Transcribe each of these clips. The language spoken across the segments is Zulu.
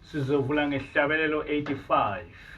Sizovula ngehlabelelo 85.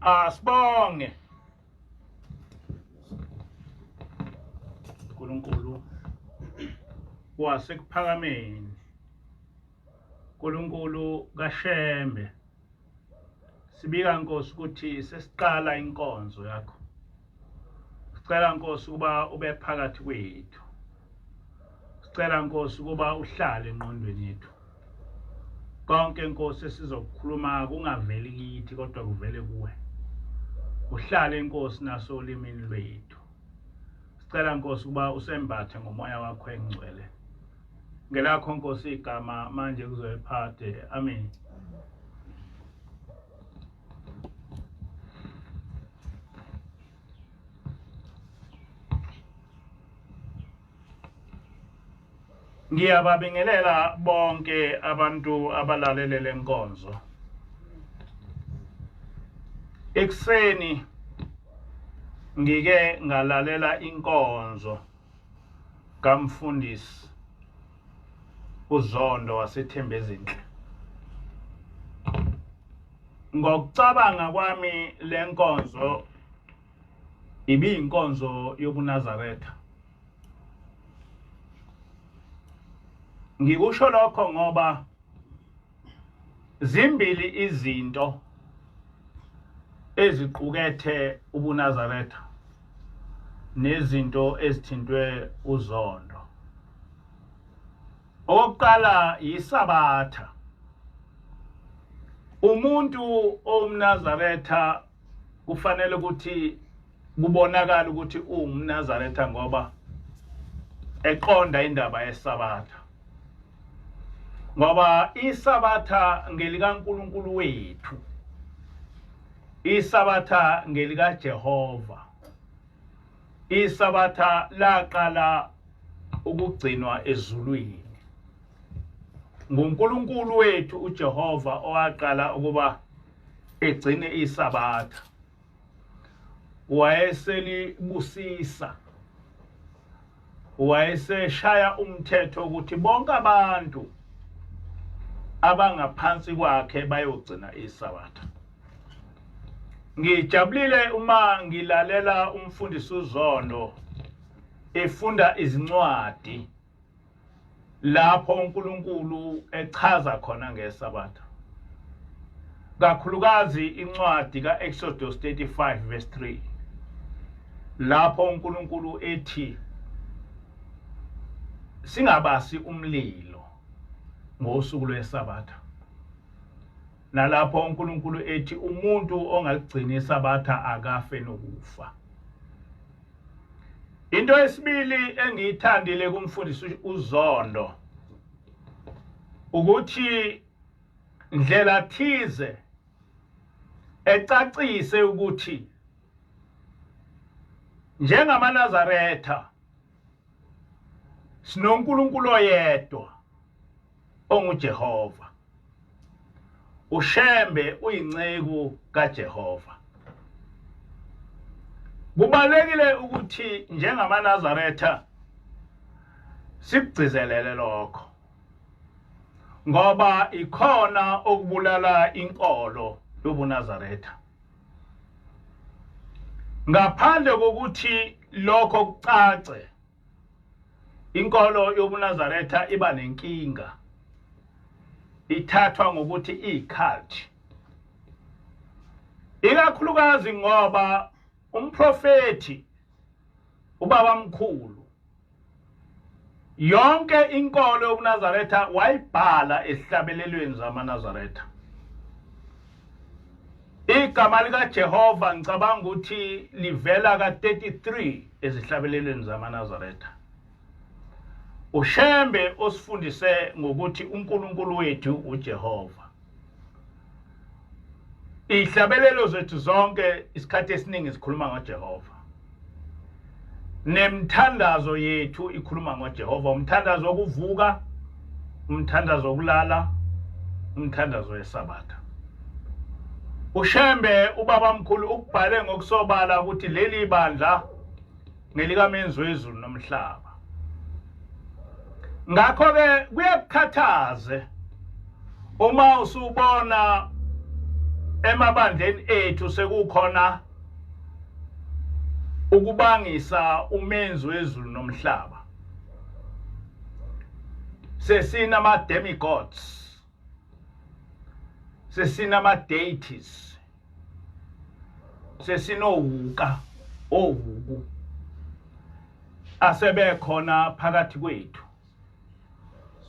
Asibonge uNkulunkulu wasekuphakameni, uNkulunkulu kaShembe. Sibika Nkosi ukuthi sesiqala inkonzo yakho. Sicela Nkosi ukuba ube phakathi kwethu. Sicela Nkosi ukuba uhlale engqondweni yethu. Konke Nkosi esizokukhuluma kungaveli kithi kodwa kuvele kuwe. Uhlale Nkosi naso olimini lwethu. Sicela Nkosi ukuba usembathe ngomoya wakho engcwele. Ngelakho Nkosi igama manje kuzoyiphade. Amen. Ngiyababingelela bonke abantu abalalele lenkonzo. Ekuseni ngike ngalalela inkonzo kamfundisi uZondo waseThembezinhle. Ngokucabanga kwami lenkonzo ibiyinkonzo yobuNazaretha. Ngikusho lokho ngoba zimbili izinto eziqukethe ubuNazaretha nezinto ezithintwe uZondo. Okokuqala yiSabatha. Umuntu owumNazaretha kufanele ukuthi kubonakala ukuthi uwumNazaretha ngoba eqonda indaba yeSabatha. Ngoba iSabatha ngelikaNkulunkulu wethu. ISabatha ngelikaJehova. ISabatha laqala ukugcinwa ezulwini. NguNkulunkulu wethu uJehova owaqala ukuba egcine iSabatha. Wayeselibusisa. Wayeseshaya umthetho ukuthi bonke abantu abangaphansi kwakhe bayogcina iSabatha. Ngijabulile uma ngilalela umfundisi uZondo efunda izincwadi lapho uNkulunkulu echaza khona ngeSabatha. Kakhulukazi incwadi kaExodus 35 verse 3 lapho uNkulunkulu ethi singabasi umlilo ngosuku lweSabatha. Nalapho uNkulunkulu ethi umuntu ongaligcini iSabatha akafe nokufa. Into yesibili engiyithandile kumfundisi uZondo ukuthi ndlela thize ecacise ukuthi njengamaNazaretha sinoNkulunkulu oyedwa onguJehova. uShembe uyinceku kaJehova. Kubalekile ukuthi njengamaNazaretha sikugcizelele lokho ngoba ikhona okubulala inkolo yobuNazaretha. Ngaphandle kokuthi lokho kucace Inkolo yobuNazaretha iba nenkinga. Ithathwa ngokuthi iyi-cult. Ikakhulukazi ngoba umprofethi ubabamkhulu yonke inkolo yobuNazaretha wayibhala esihlabelelweni zamaNazaretha. Igama likaJehova ngicabanga ukuthi livela ka-33 ezihlabelelweni zamaNazaretha. UShembe osifundise ngokuthi uNkulunkulu wethu uJehova. Izihlabelelo zethu zonke isikhathi esiningi sikhuluma ngoJehova. Nemthandazo yethu ikhuluma ngoJehova, umthandazo wokuvuka, umthandazo wokulala, umthandazo weSabatha. UShembe ubabamkhulu ukubhale ngokusobala ukuthi leli bandla ngelikamenzi wezulu nomhlaba. Ngakho-ke kuyakukhathaze uma usubona emabandleni ethu sekukhona ukubangisa umenzi wezulu nomhlaba. Sesinama demigods. Sesinama deities. Sesinowuka owuku asebekhona phakathi kwethu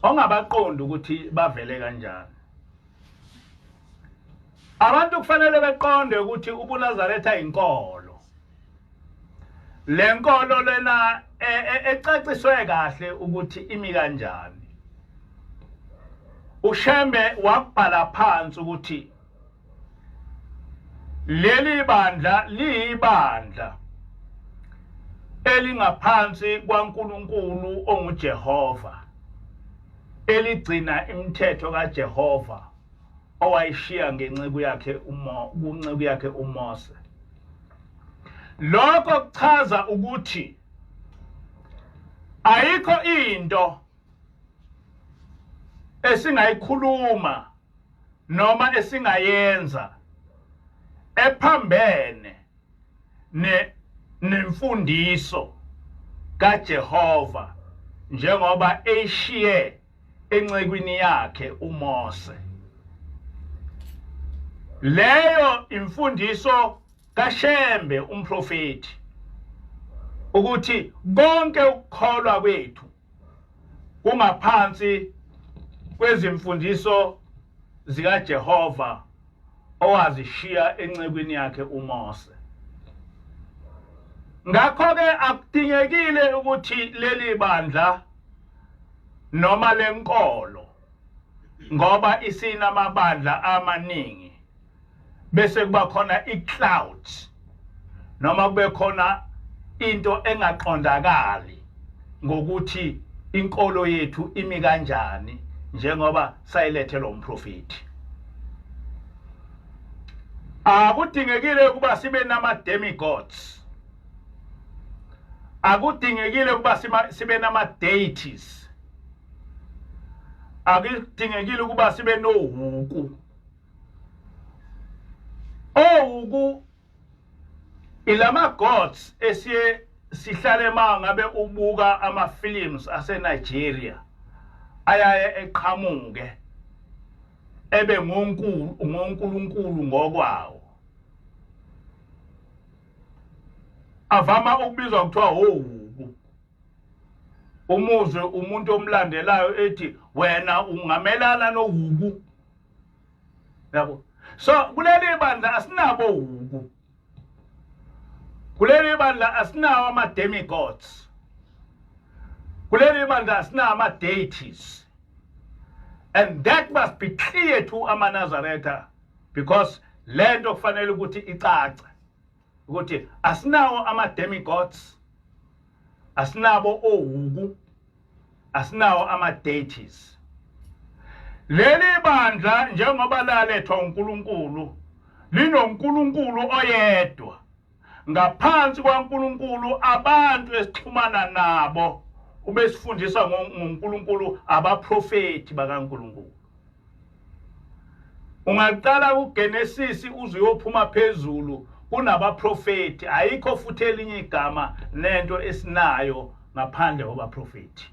ongabaqondi ukuthi bavele kanjani. Abantu kufanele beqonde ukuthi ubuNazaretha inkolo. Le nkolo lena e, e, ecaciswe kahle ukuthi imi kanjani. UShembe wakubhala phansi ukuthi leli bandla liyibandla elingaphansi kwaNkulunkulu onguJehova eligcina imithetho kaJehova owayishiya ngenceku yakhe uMo kunceku yakhe uMose. Lokho kuchaza ukuthi ayikho into esingayikhuluma noma esingayenza ephambene ne nemfundiso kaJehova njengoba eyishiye encekwini yakhe uMose. Leyo imfundiso kaShembe umprofeti ukuthi konke ukukholwa kwethu kungaphansi kwezimfundiso zikaJehova owazishiya encekwini yakhe uMose. Ngakho-ke akudingekile ukuthi leli bandla noma lenkolo ngoba isinamabandla amaningi bese kuba khona i-cloud noma kube khona into engaqondakali ngokuthi inkolo yethu imi kanjani njengoba sayilethelwa umprofethi. Akudingekile ukuba sibe nama demigods. Akudingekile ukuba sibe nama deities. Akudingekile ukuba sibe nohuku. Owuku Ilama gods esiye sihlale ma ngabe ubuka ama films ase Nigeria ayaye eqhamuke ebe ngonkulu ngonkulunkulu ngokwawo avama ukubizwa kuthiwa howuku umuzwe umuntu omlandelayo ethi wena ungamelana nowuku yabo. So kuleli bandla asinabo wuku, kuleli bandla asinawo ama demigods, kuleli bandla asinawo ama deities, and that must be clear to amaNazaretha, because lento kufanele ukuthi icace ukuthi asinawo ama demigods, asinabo owuku, asinawo ama deities. Leli bandla njengoba lalethwa uNkulunkulu linoNkulunkulu oyedwa. Ngaphansi kwaNkulunkulu abantu esixhumana nabo ubesifundisa ngoNkulunkulu abaprofeti bakaNkulunkulu. Ungaqala kuGenesis uze uyophuma phezulu kunabaprofeti, ayikho futhi elinye igama nento esinayo ngaphandle kwabaprofeti.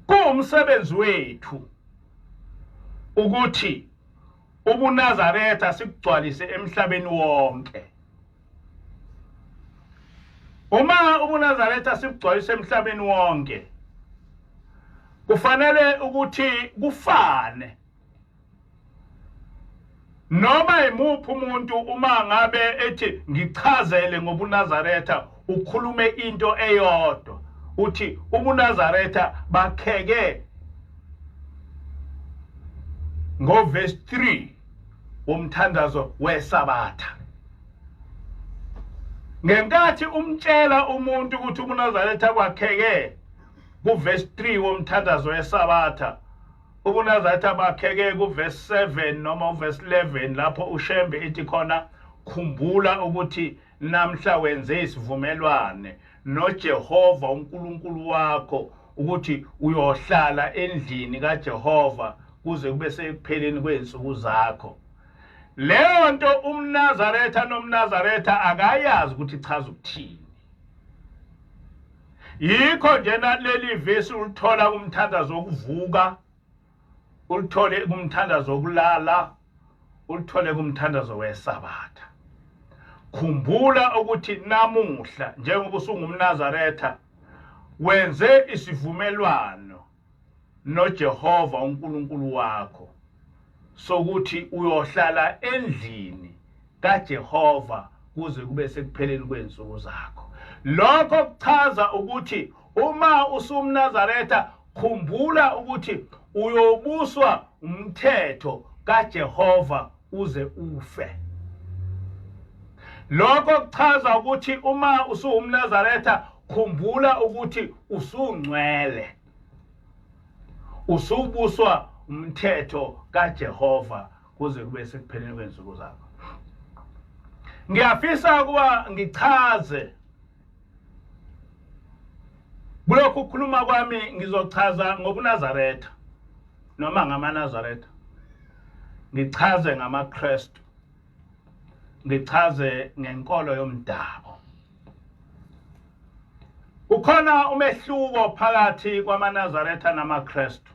Kuwumsebenzi wethu ukuthi ubuNazaretha sikugcwalise emhlabeni wonke. Uma ubuNazaretha sikugcwalise emhlabeni wonke, kufanele ukuthi kufane noma imuphi umuntu uma ngabe ethi ngichazele ngobuNazaretha ukhulume into eyodwa, uthi ubuNazaretha bakheke ngoverse 3 womthandazo weSabatha. Ngenkathi umtshela umuntu ukuthi ubuNazaretha kwakheke kuverse 3 womthandazo weSabatha, ubuNazaretha bakheke kuverse 7 noma uverse 11 lapho uShembe ethi khona khumbula ukuthi namhla wenze isivumelwane noJehova uNkulunkulu wakho ukuthi uyohlala endlini kaJehova kuze kube sekupheleni kwezinsuku zakho. Leyo nto umNazaretha nomNazaretha akayazi ukuthi ichaza ukuthini. Yikho njena leli vesi ulithola kumthandazo wokuvuka, ulithole kumthandazo wokulala, ulithole kumthandazo weSabatha. Khumbula ukuthi namuhla njengoba usungumNazaretha wenze isivumelwano noJehova uNkulunkulu wakho sokuthi uyohlala endlini kaJehova kuze kube sekupheleni kwezinsuku zakho. Lokho kuchaza ukuthi uma usumNazaretha khumbula ukuthi uyobuswa umthetho kaJehova uze ufe. Lokho kuchaza ukuthi uma usuwumNazaretha khumbula ukuthi usungcwele, usubuswa umthetho kaJehova kuze kube sekupheleni kwezinsuku zakho. Ngiyafisa ukuba ngichaze kulokhu kukhuluma kwami, ngizochaza ngobuNazaretha noma ngamaNazaretha, ngichaze ngamaKristu, ngichaze ngenkolo yomdabu. Kukhona umehluko phakathi kwamaNazaretha namaKristu.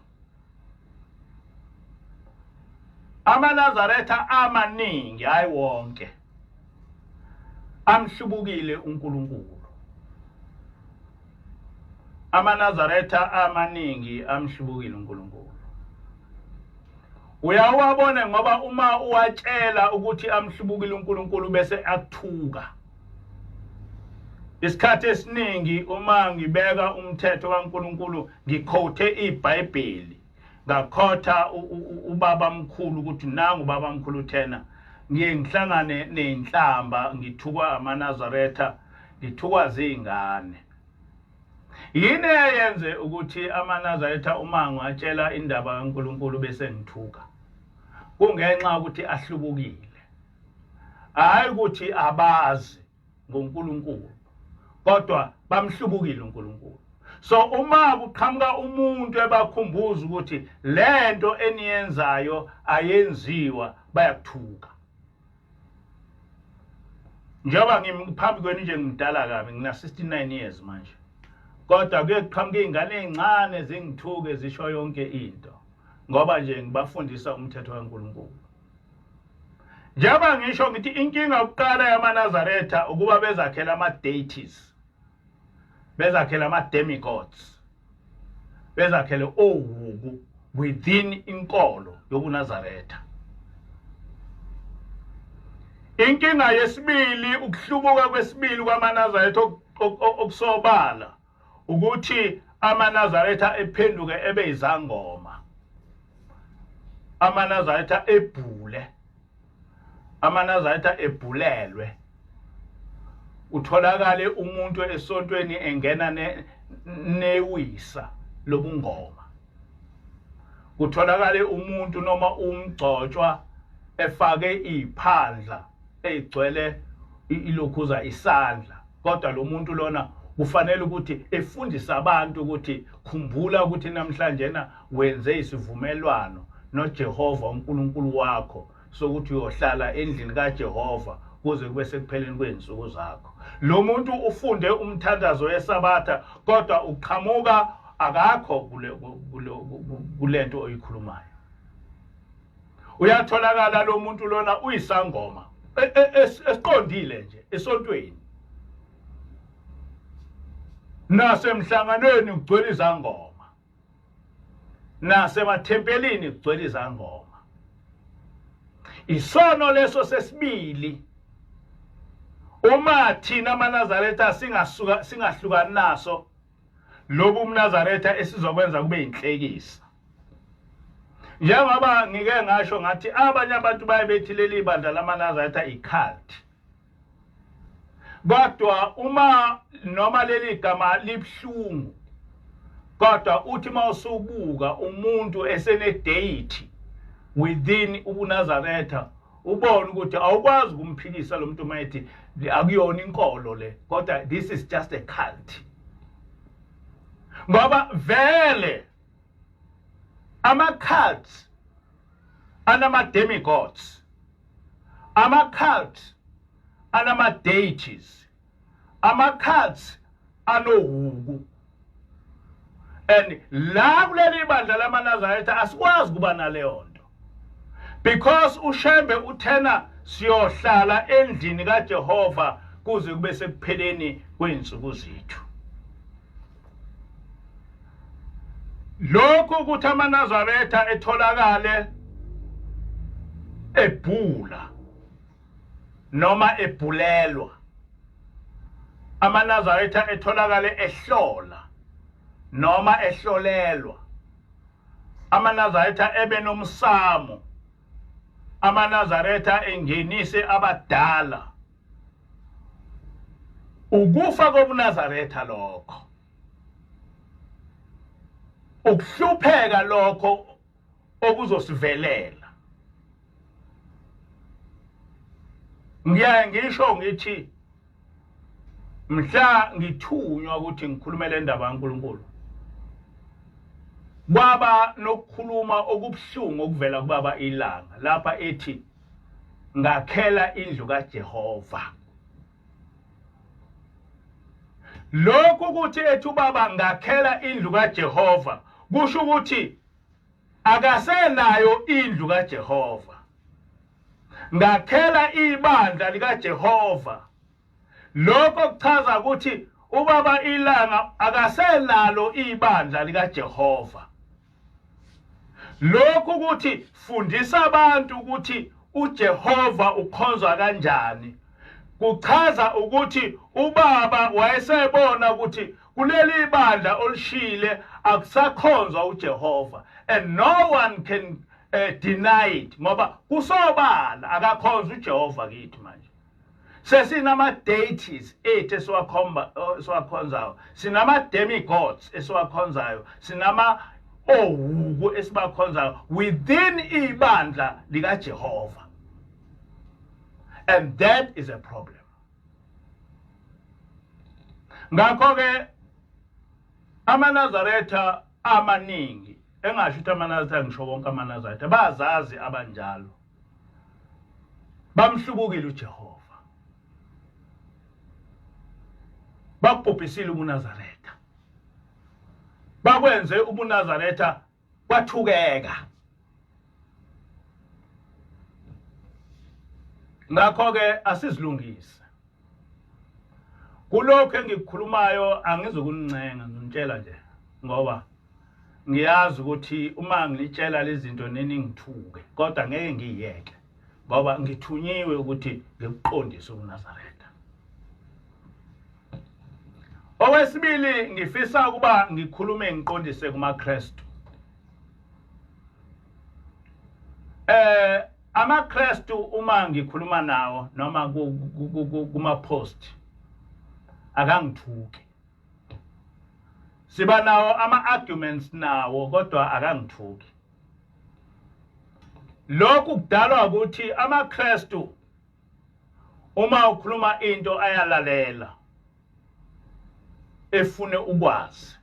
AmaNazaretha amaningi, hayi wonke, amhlubukile uNkulunkulu. AmaNazaretha amaningi amhlubukile uNkulunkulu. Uyawabone ngoba uma uwatshela ukuthi amhlubukile uNkulunkulu bese akuthuka. Isikhathi esiningi uma ngibeka umthetho kaNkulunkulu ngikhothe iBhayibheli, ngakhotha ubaba mkhulu ukuthi nangu ubaba mkhulu thena, ngiye ngihlangane nezinhlamba, ngithukwa amaNazaretha, ngithukwa zingane. Yini eyenze ukuthi amaNazaretha uma ngiwatshela indaba kaNkulunkulu bese ngithuka? Kungenxa ukuthi ahlubukile, hayi ukuthi abazi ngoNkulunkulu, kodwa bamhlubukile uNkulunkulu. So uma kuqhamuka umuntu ebakhumbuza ukuthi lento eniyenzayo ayenziwa, bayakuthuka. Njengoba ngiphambi kwenu nje ngimdala kabi, ngina 69 years manje. Kodwa kuye kuqhamuke izingane ezincane zingithuke zisho yonke into ngoba nje ngibafundisa umthetho kaNkulunkulu. Njengoba ngisho ngithi inkinga yokuqala yamaNazaretha ukuba bezakhela ama-deities, bezakhela ama-demigods, bezakhele owuku within inkolo yobuNazaretha. Inkinga yesibili, ukuhlubuka kwesibili kwamaNazaretha okusobala ukuthi amaNazaretha ephenduke ebe izangoma, amaNazaretha ebhule, amaNazaretha ebhulelwe. Utholakale umuntu esontweni engena newisa lobungoma, kutholakale umuntu noma umgcotshwa efake iphandla eyigcwele ilokhuza isandla, kodwa lo muntu lona kufanele ukuthi efundise abantu ukuthi khumbula ukuthi namhlanje na wenze isivumelwano noJehova uNkulunkulu wakho sokuthi uyohlala endlini kaJehova kuze kube sekupheleni kwezinsuku zakho. Lo muntu ufunde umthandazo weSabatha kodwa uqhamuka akakho kulento oyikhulumayo. Uyatholakala lo muntu lona uyisangoma esiqondile nje esontweni, nasemhlanganweni kugcwele izangoma, nasemathempelini kugcwele izangoma. Isono leso sesibili uma thina amaNazaretha singasuka singahlukani naso lobu umNazaretha esizokwenza kube inhlekisa. Njengoba ngike ngasho ngathi abanye abantu baye bethi leli bandla lamaNazaretha i-cult, kodwa uma noma leli gama libuhlungu, kodwa uthi mawusubuka umuntu esene deity within ubuNazaretha, ubone ukuthi awukwazi ukumphikisa lo muntu uma ethi akuyona inkolo le, kodwa this is just a cult. Ngoba vele ama-cults anama-demigods, ama-cults anama-deities, ama-cults anohuku. And la kuleli bandla lamaNazaretha asikwazi kuba naleyo nto, because uShembe uthena siyohlala endlini kaJehova kuze kube sekupheleni kwey'nsuku zethu. Lokhu ukuthi amaNazaretha etholakale ebhula noma ebhulelwa, amaNazaretha etholakale ehlola noma ehlolelwa, amaNazaretha ebe nomsamo, amaNazaretha engenise abadala, ukufa kobuNazaretha lokho, ukuhlupheka lokho okuzosivelela. Ngiyaye ngisho ngithi mhla ngithunywa ukuthi ngikhulume le ndaba kaNkulunkulu, kwaba nokukhuluma okubuhlungu okuvela kubaba iLanga lapha ethi ngakhela indlu kaJehova. Lokhu ukuthi ethi ubaba ngakhela indlu kaJehova kusho ukuthi akasenayo indlu kaJehova. Ngakhela ibandla likaJehova. Lokho kuchaza ukuthi ubaba iLanga akasenalo ibandla likaJehova. Lokhu ukuthi fundisa abantu ukuthi uJehova ukhonzwa kanjani kuchaza ukuthi ubaba wayesebona ukuthi kuleli bandla olishile akusakhonzwa uJehova, and no one can deny it, ngoba kusobala akakhonzwa uJehova kithi manje. Sesinama deities ethu esiwakhomba esiwakhonzayo, sinama demigods esiwakhonzayo, sinama owuku esibakhonzayo within ibandla likaJehova, and that is a problem. Ngakho ke amaNazaretha amaningi, engasho ukuthi amaNazaretha, ngisho wonke amaNazaretha, bazazi abanjalo bamhlubukile uJehova. Bakubhubhisile ubuNazaretha, bakwenze ubuNazaretha kwathukeka. Ngakho-ke asizilungise kulokhu engikukhulumayo. Angizukunincenga, ngizonitshela nje, ngoba ngiyazi ukuthi uma ngilitshela lezi zinto nini ngithuke, kodwa ngeke ngiyiyeke, ngoba ngithunyiwe ukuthi ngikuqondise ubuNazaretha. Okwesibili, ngifisa ukuba ngikhulume ngiqondise kumaKristu. AmaKristu, uma ngikhuluma nawo noma kuma post, akangithuki. Siba nawo ama arguments nawo, kodwa akangithuki. Lokhu kudalwa ukuthi amaKristu, uma ukhuluma into, ayalalela, efune ukwazi.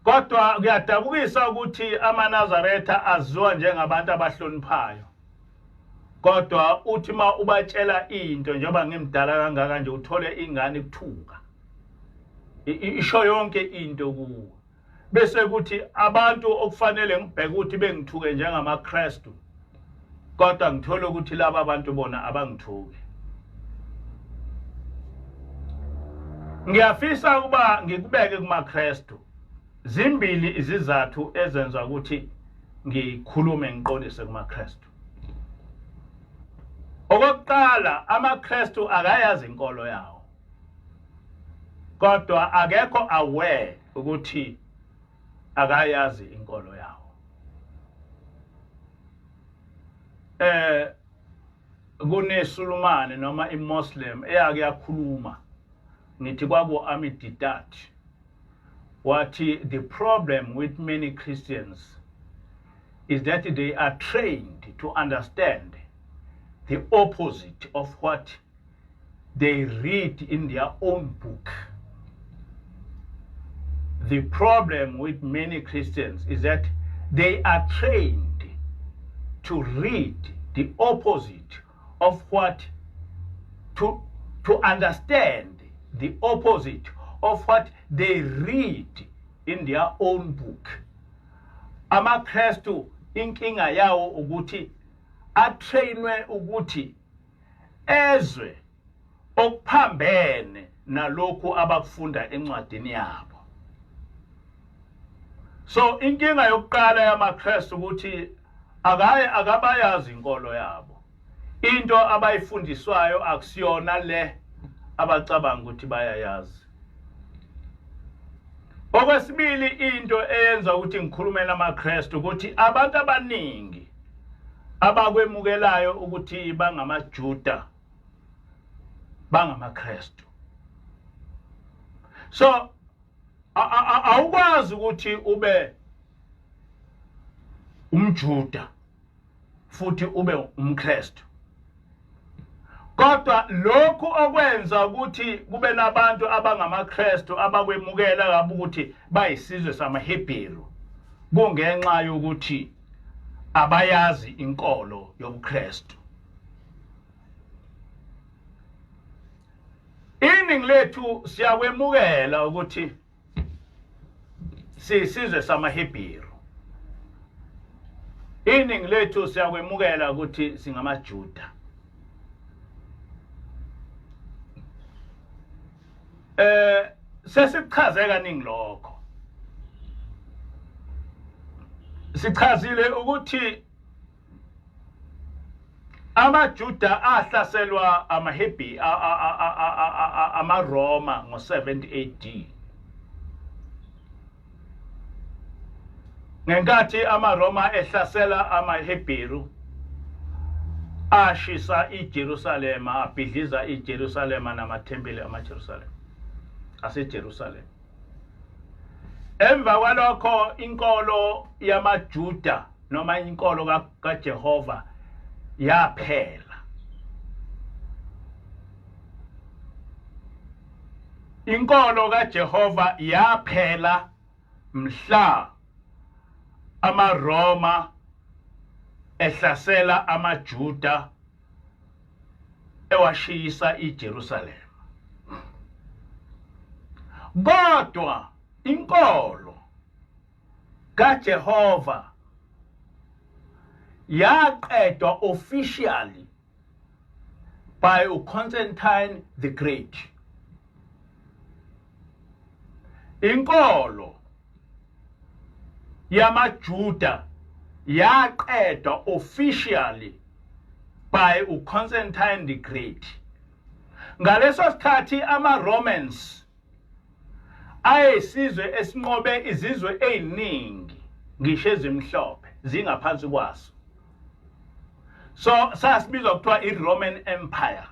Kodwa kuyadabukisa ukuthi amaNazaretha aziwa njengabantu abahloniphayo, kodwa uthi ma ubatshela into, njengoba ngimdala kangaka nje, uthole ingane ikuthuka, isho yonke into kuwe, bese kuthi abantu okufanele ngibheke ukuthi bengithuke njengamaKristu, kodwa ngithole ukuthi laba bantu bona abangithuki. Ngiyafisa ukuba ngikubeke kumaKristu. Zimbili izizathu ezenza ukuthi ngikhulume ngiqondise kumaKristu. Okokuqala, amaKristu akayazi inkolo yawo, kodwa akekho aware ukuthi akayazi inkolo yawo. Kunesulumane noma iMuslim eyake yakhuluma, ngithi kwaku Ahmed Deedat, wathi, "The problem with many Christians is that they are trained to understand the opposite of what they read in their own book. The problem with many Christians is that they are trained to read the opposite of what to understand the opposite of what they read in their own book." AmaKristu, inkinga yawo ukuthi atrainwe ukuthi ezwe okuphambene nalokhu abakufunda encwadini yabo. So inkinga yokuqala yamaKristu ukuthi akaye akabayazi inkolo yabo. Into abayifundiswayo akusiyona le abacabanga ukuthi bayayazi. Okwesibili, into eyenza ukuthi ngikhulume namaKristu ukuthi abantu abaningi abakwemukelayo ukuthi bangamaJuda bangamaKristu. So awukwazi ukuthi ube umJuda futhi ube umKristu. Kodwa lokhu okwenza ukuthi kube nabantu abangamaKristu abakwemukela kabi ukuthi bayisizwe samaHebheru kungenxa yokuthi abayazi inkolo yobuKristu. Iningi lethu siyakwemukela ukuthi siyisizwe samaHebheru. Iningi lethu siyakwemukela ukuthi singamaJuda. Sesichaze kaningi lokho. Sichazile ukuthi amaJuda ahlaselwa amaHebhi amaRoma ngo-70 AD. Ngenkathi amaRoma ehlasela amaHebheru, ashisa iJerusalema, abhidliza iJerusalema namathempeli amaJerusalema aseJerusalema. Emva kwalokho, inkolo yamaJuda noma inkolo kaJehova yaphela. Inkolo kaJehova yaphela mhla amaRoma ehlasela amaJuda, ewashiyisa iJerusalem. Kodwa inkolo kaJehova yaqedwa officially by uConstantine the Great. Inkolo yamaJuda yaqedwa officially by uConstantine the Great. Ngaleso sikhathi ama-Romans ayesizwe esinqobe izizwe eziningi ngisho ezimhlophe zingaphansi kwaso. So sasibizwa kuthiwa i-Roman Empire.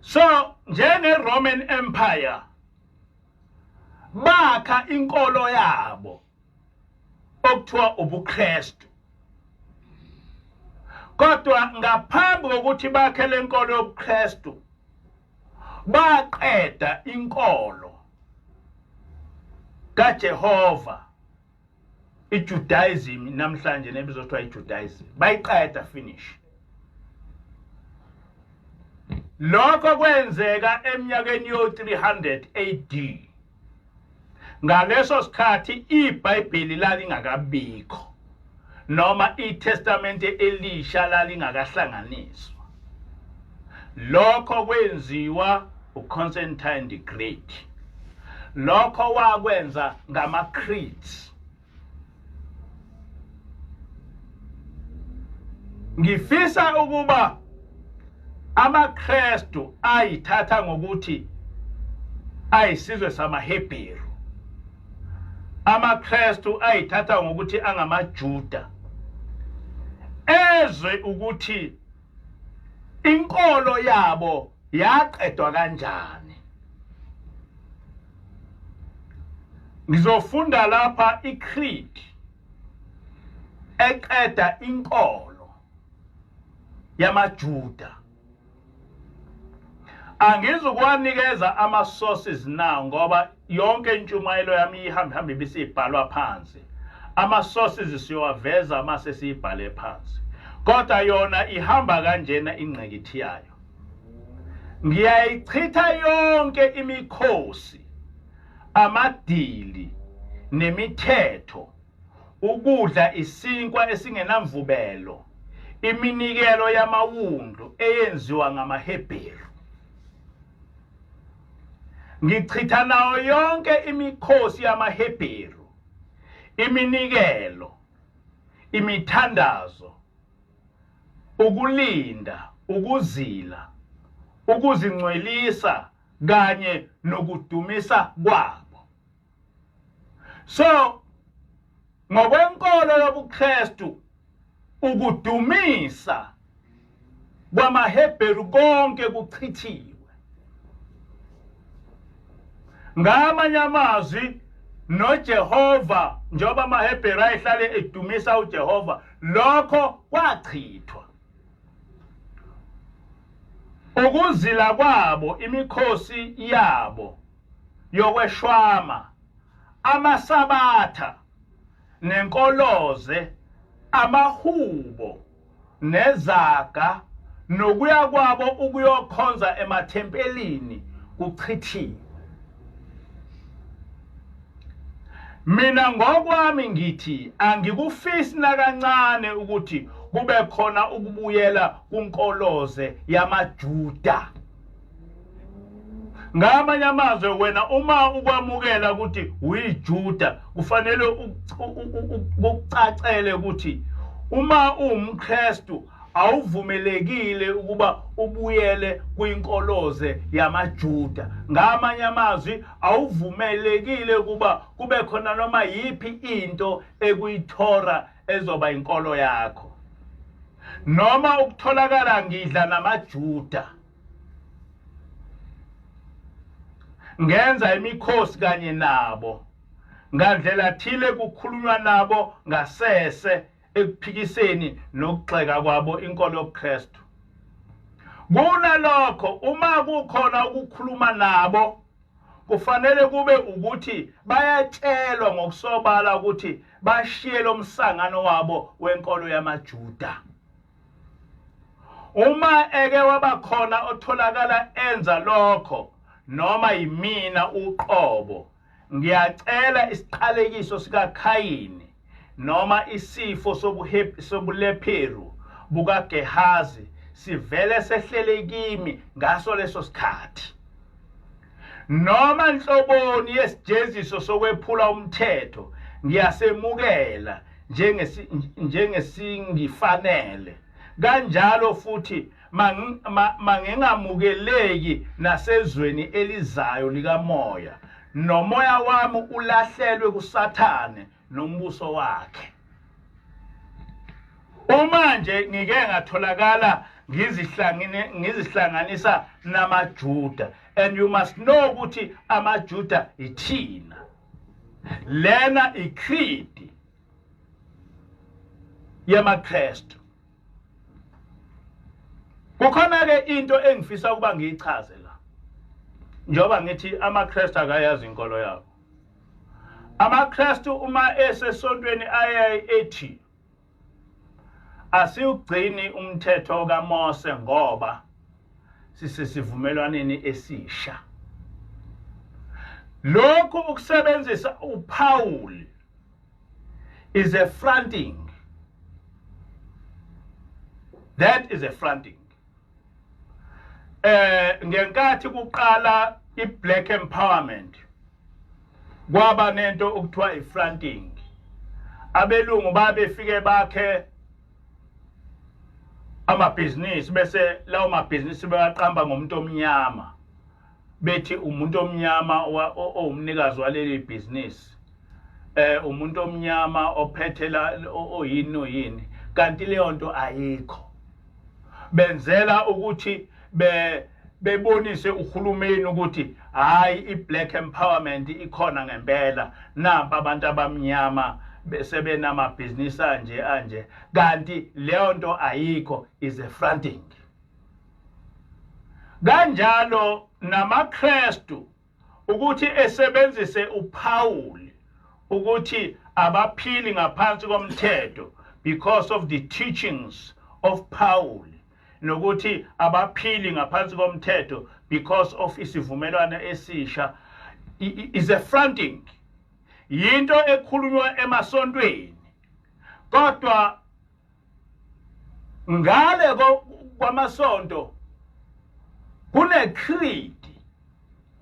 So njenge-Roman Empire bakha inkolo yabo okuthiwa ubuKristu. Kodwa ngaphambi kokuthi bakhe lenkolo yobuKristu baqeda inkolo kaJehova iJudaism namhlanje nebizwa kuthiwa iJudaism bayiqeda finish. Lokho kwenzeka eminyakeni yo-300 AD. Ngaleso sikhathi iBhayibheli lalingakabikho noma iTestamente elisha lalingakahlanganiswa. Lokho kwenziwa uConstantine the Great. Lokho wakwenza ngama-creeds. Ngifisa ukuba amaKristu ayithatha ngokuthi ayisizwe samaHebheru, amaKristu ayithatha ngokuthi angamaJuda, ezwe ukuthi inkolo yabo yaqedwa kanjani. Ngizofunda lapha i-creed eqeda inkolo yamaJuda. Angizukuwanikeza ama-sources now ngoba yonke intshumayelo yami ihambe hambe ibisibhalwa phansi. Ama-sources siyowaveza mase siyibhale phansi. Kodwa yona ihamba kanjena ingqikithi yayo. Ngiyayichitha yonke imikhosi, amadili nemithetho, ukudla isinkwa esingenamvubelo, iminikelo yamawundlu eyenziwa ngamaHebheru. Ngichitha nayo yonke imikhosi yamaHebheru, iminikelo, imithandazo, ukulinda, ukuzila, ukuzingcwelisa kanye nokudumisa kwabo. So ngokwenkolo yobuKristu ukudumisa kwamaHebheru konke kuchithiwe. Ngamanye amazwi noJehova njengoba amaHebheru ayehlale edumisa uJehova lokho kwachithwa. Ukuzila kwabo imikhosi yabo yokweshwama amasabatha nenkoloze amahubo nezaga nokuya kwabo ukuyokhonza emathempelini kuchithiwe. Mina ngokwami ngithi angikufisi nakancane ukuthi kube khona ukubuyela kunkoloze yamaJuda. Ngamanye amazwi wena uma ukwamukela ukuthi uyiJuda kufanele ukucacele ukuthi uma uwumKristu awuvumelekile ukuba ubuyele kwinkoloze yamaJuda. Ngamanye amazwi awuvumelekile ukuba kube khona noma yiphi into ekuyithora ezoba inkolo yakho. Noma ukutholakala ngidla namaJuda. Ngenza imikhosi kanye nabo ngandlela thile kukhulunywa nabo ngasese ekuphikiseni nokugxeka kwabo inkolo yobuKristu. Kunalokho uma kukhona ukukhuluma nabo kufanele kube ukuthi bayatshelwa ngokusobala ukuthi bashiye lo msangano wabo wenkolo yamaJuda. Uma eke waba khona otholakala enza lokho noma yimina uqobo, ngiyacela isiqalekiso sikaKhayini noma isifo sobulepheru bukaGehazi sivele sehlele kimi ngaso leso sikhathi. Noma nhloboni yesijeziso sokwephula umthetho ngiyasemukela njengesingifanele. Kanjalo futhi mangingamukeleki nasezweni elizayo likamoya, nomoya wami ulahlelwe kuSathane nombuso wakhe. Uma nje ngike ngatholakala ngizihlangene ngizihlanganisa namaJuda, and you must know ukuthi amaJuda ithina. Lena icreed yamaKristu. Kukhona ke into engifisa ukuba ngiyichaze la. Njengoba ngithi amaKristu akayazi inkolo yabo. AmaKristu uma esesontweni aye ethi asiwugcini umthetho kaMose ngoba sisesivumelwaneni esisha. Lokhu ukusebenzisa uPaul is a fronting. That is a fronting. Ngenkathi kuqala iBlack Empowerment kwaba nento okuthiwa ifronting. Abelungu babefike bakhe amabhizinisi bese lawo mabhizinisi bewaqamba ngomuntu omnyama, bethi umuntu omnyama owumnikazi waleli bhizinisi, umuntu omnyama ophethe la oyini noyini, kanti leyo nto ayikho. Benzela ukuthi bebonise uhulumeni ukuthi hayi, iBlack Empowerment ikhona ngempela, nampa abantu abamnyama sebenamabhizinisi anje anje, kanti leyo nto ayikho, is a fronting. Kanjalo namaKristu ukuthi esebenzise uPaul ukuthi abaphili ngaphansi komthetho because of the teachings of Paul, nokuthi abaphili ngaphansi komthetho because of isivumelwano esisha is a fronting. Yinto ekhulunywa emasontweni, kodwa ngale kwamasonto kune creed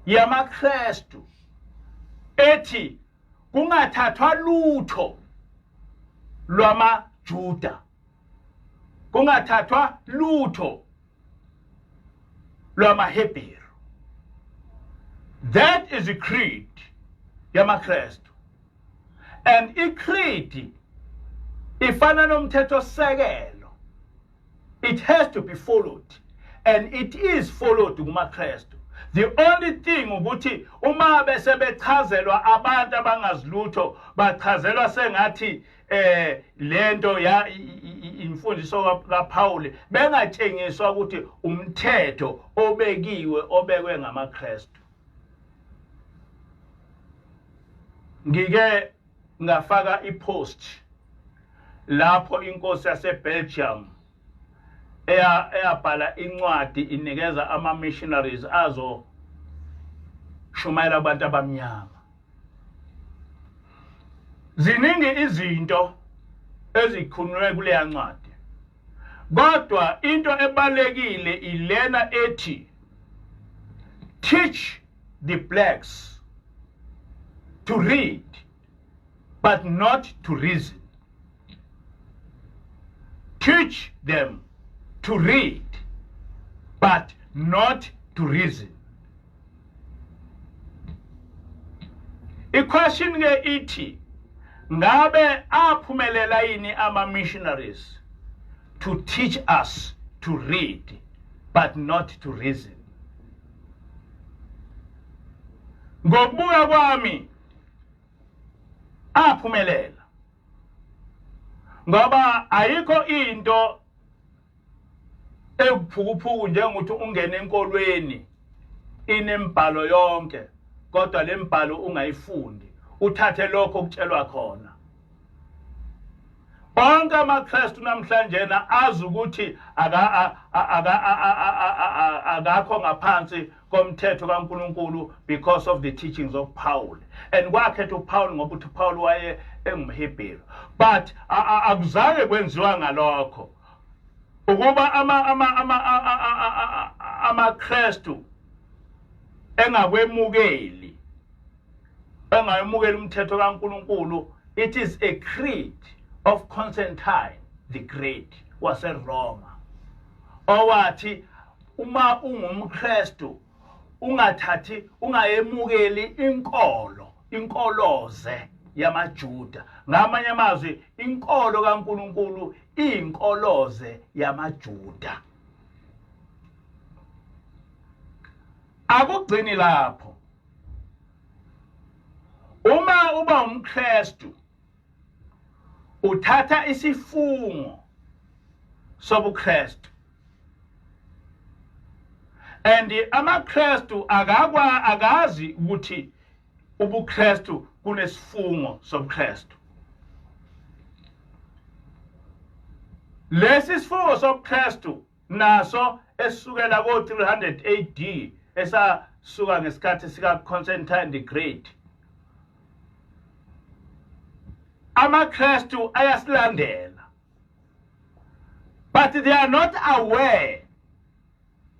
yamaKristu ethi kungathathwa lutho lwamaJuda, kungathathwa lutho lwamaHebheru. That is a creed yamaKristu, and i-creed ifana nomthetho sekelo. It has to be followed, and it is followed kumaKristu. The only thing ukuthi uma bese bechazelwa abantu abangazilutho, bachazelwa sengathi lento ya imfundiso kaPaul, bengatshengiswa ukuthi umthetho obekiwe obekwe ngamaKristu. Ngike ngafaka ipost lapho inkosi yaseBelgium eyabhala incwadi inikeza ama missionaries azo shumayela abantu abamnyama. Ziningi izinto ezikhulunywe kuleya ncwadi, kodwa into ebalekile ilena ethi teach the blacks to read but not to reason. Teach them to read but not to reason. I-question ke ithi, ngabe aphumelela yini ama missionaries to teach us to read but not to reason? Ngokubuka kwami aphumelela, ngoba ayikho into ekuphukuphuku njengokuthi ungene enkolweni inembhalo yonke, kodwa lembhalo ungayifundi, uthathe lokho okutshelwa khona. Onke amaKristu namhlanje na azi ukuthi akakho ngaphansi komthetho kaNkuluNkulu because of the teachings of Paul. And kwakhetha uPaul ngoba uthi uPaul waye engumHebheru. But akuzange kwenziwa ngalokho. Ukuba ama ama ama amaKristu engakwemukeli engayemukeli umthetho kaNkuluNkulu, it is a creed of Constantine the Great waseRoma owathi uma ungumKristu ungathathi ungayemukeli inkolo inkoloze yamaJuda. Ngamanye amazwi, inkolo kaNkuluNkulu iyinkoloze yamaJuda. Akugcini lapho. Uma uba umKristu uthatha isifungo sobuKristu, and amaKristu akakwa akazi ukuthi ubuKristu kunesifungo sobuKristu. Lesi sifungo sobuKristu naso esukela ko-300 AD, esasuka ngesikhathi sika-Constantine the Great, amaKristu ayasilandela, but they are not aware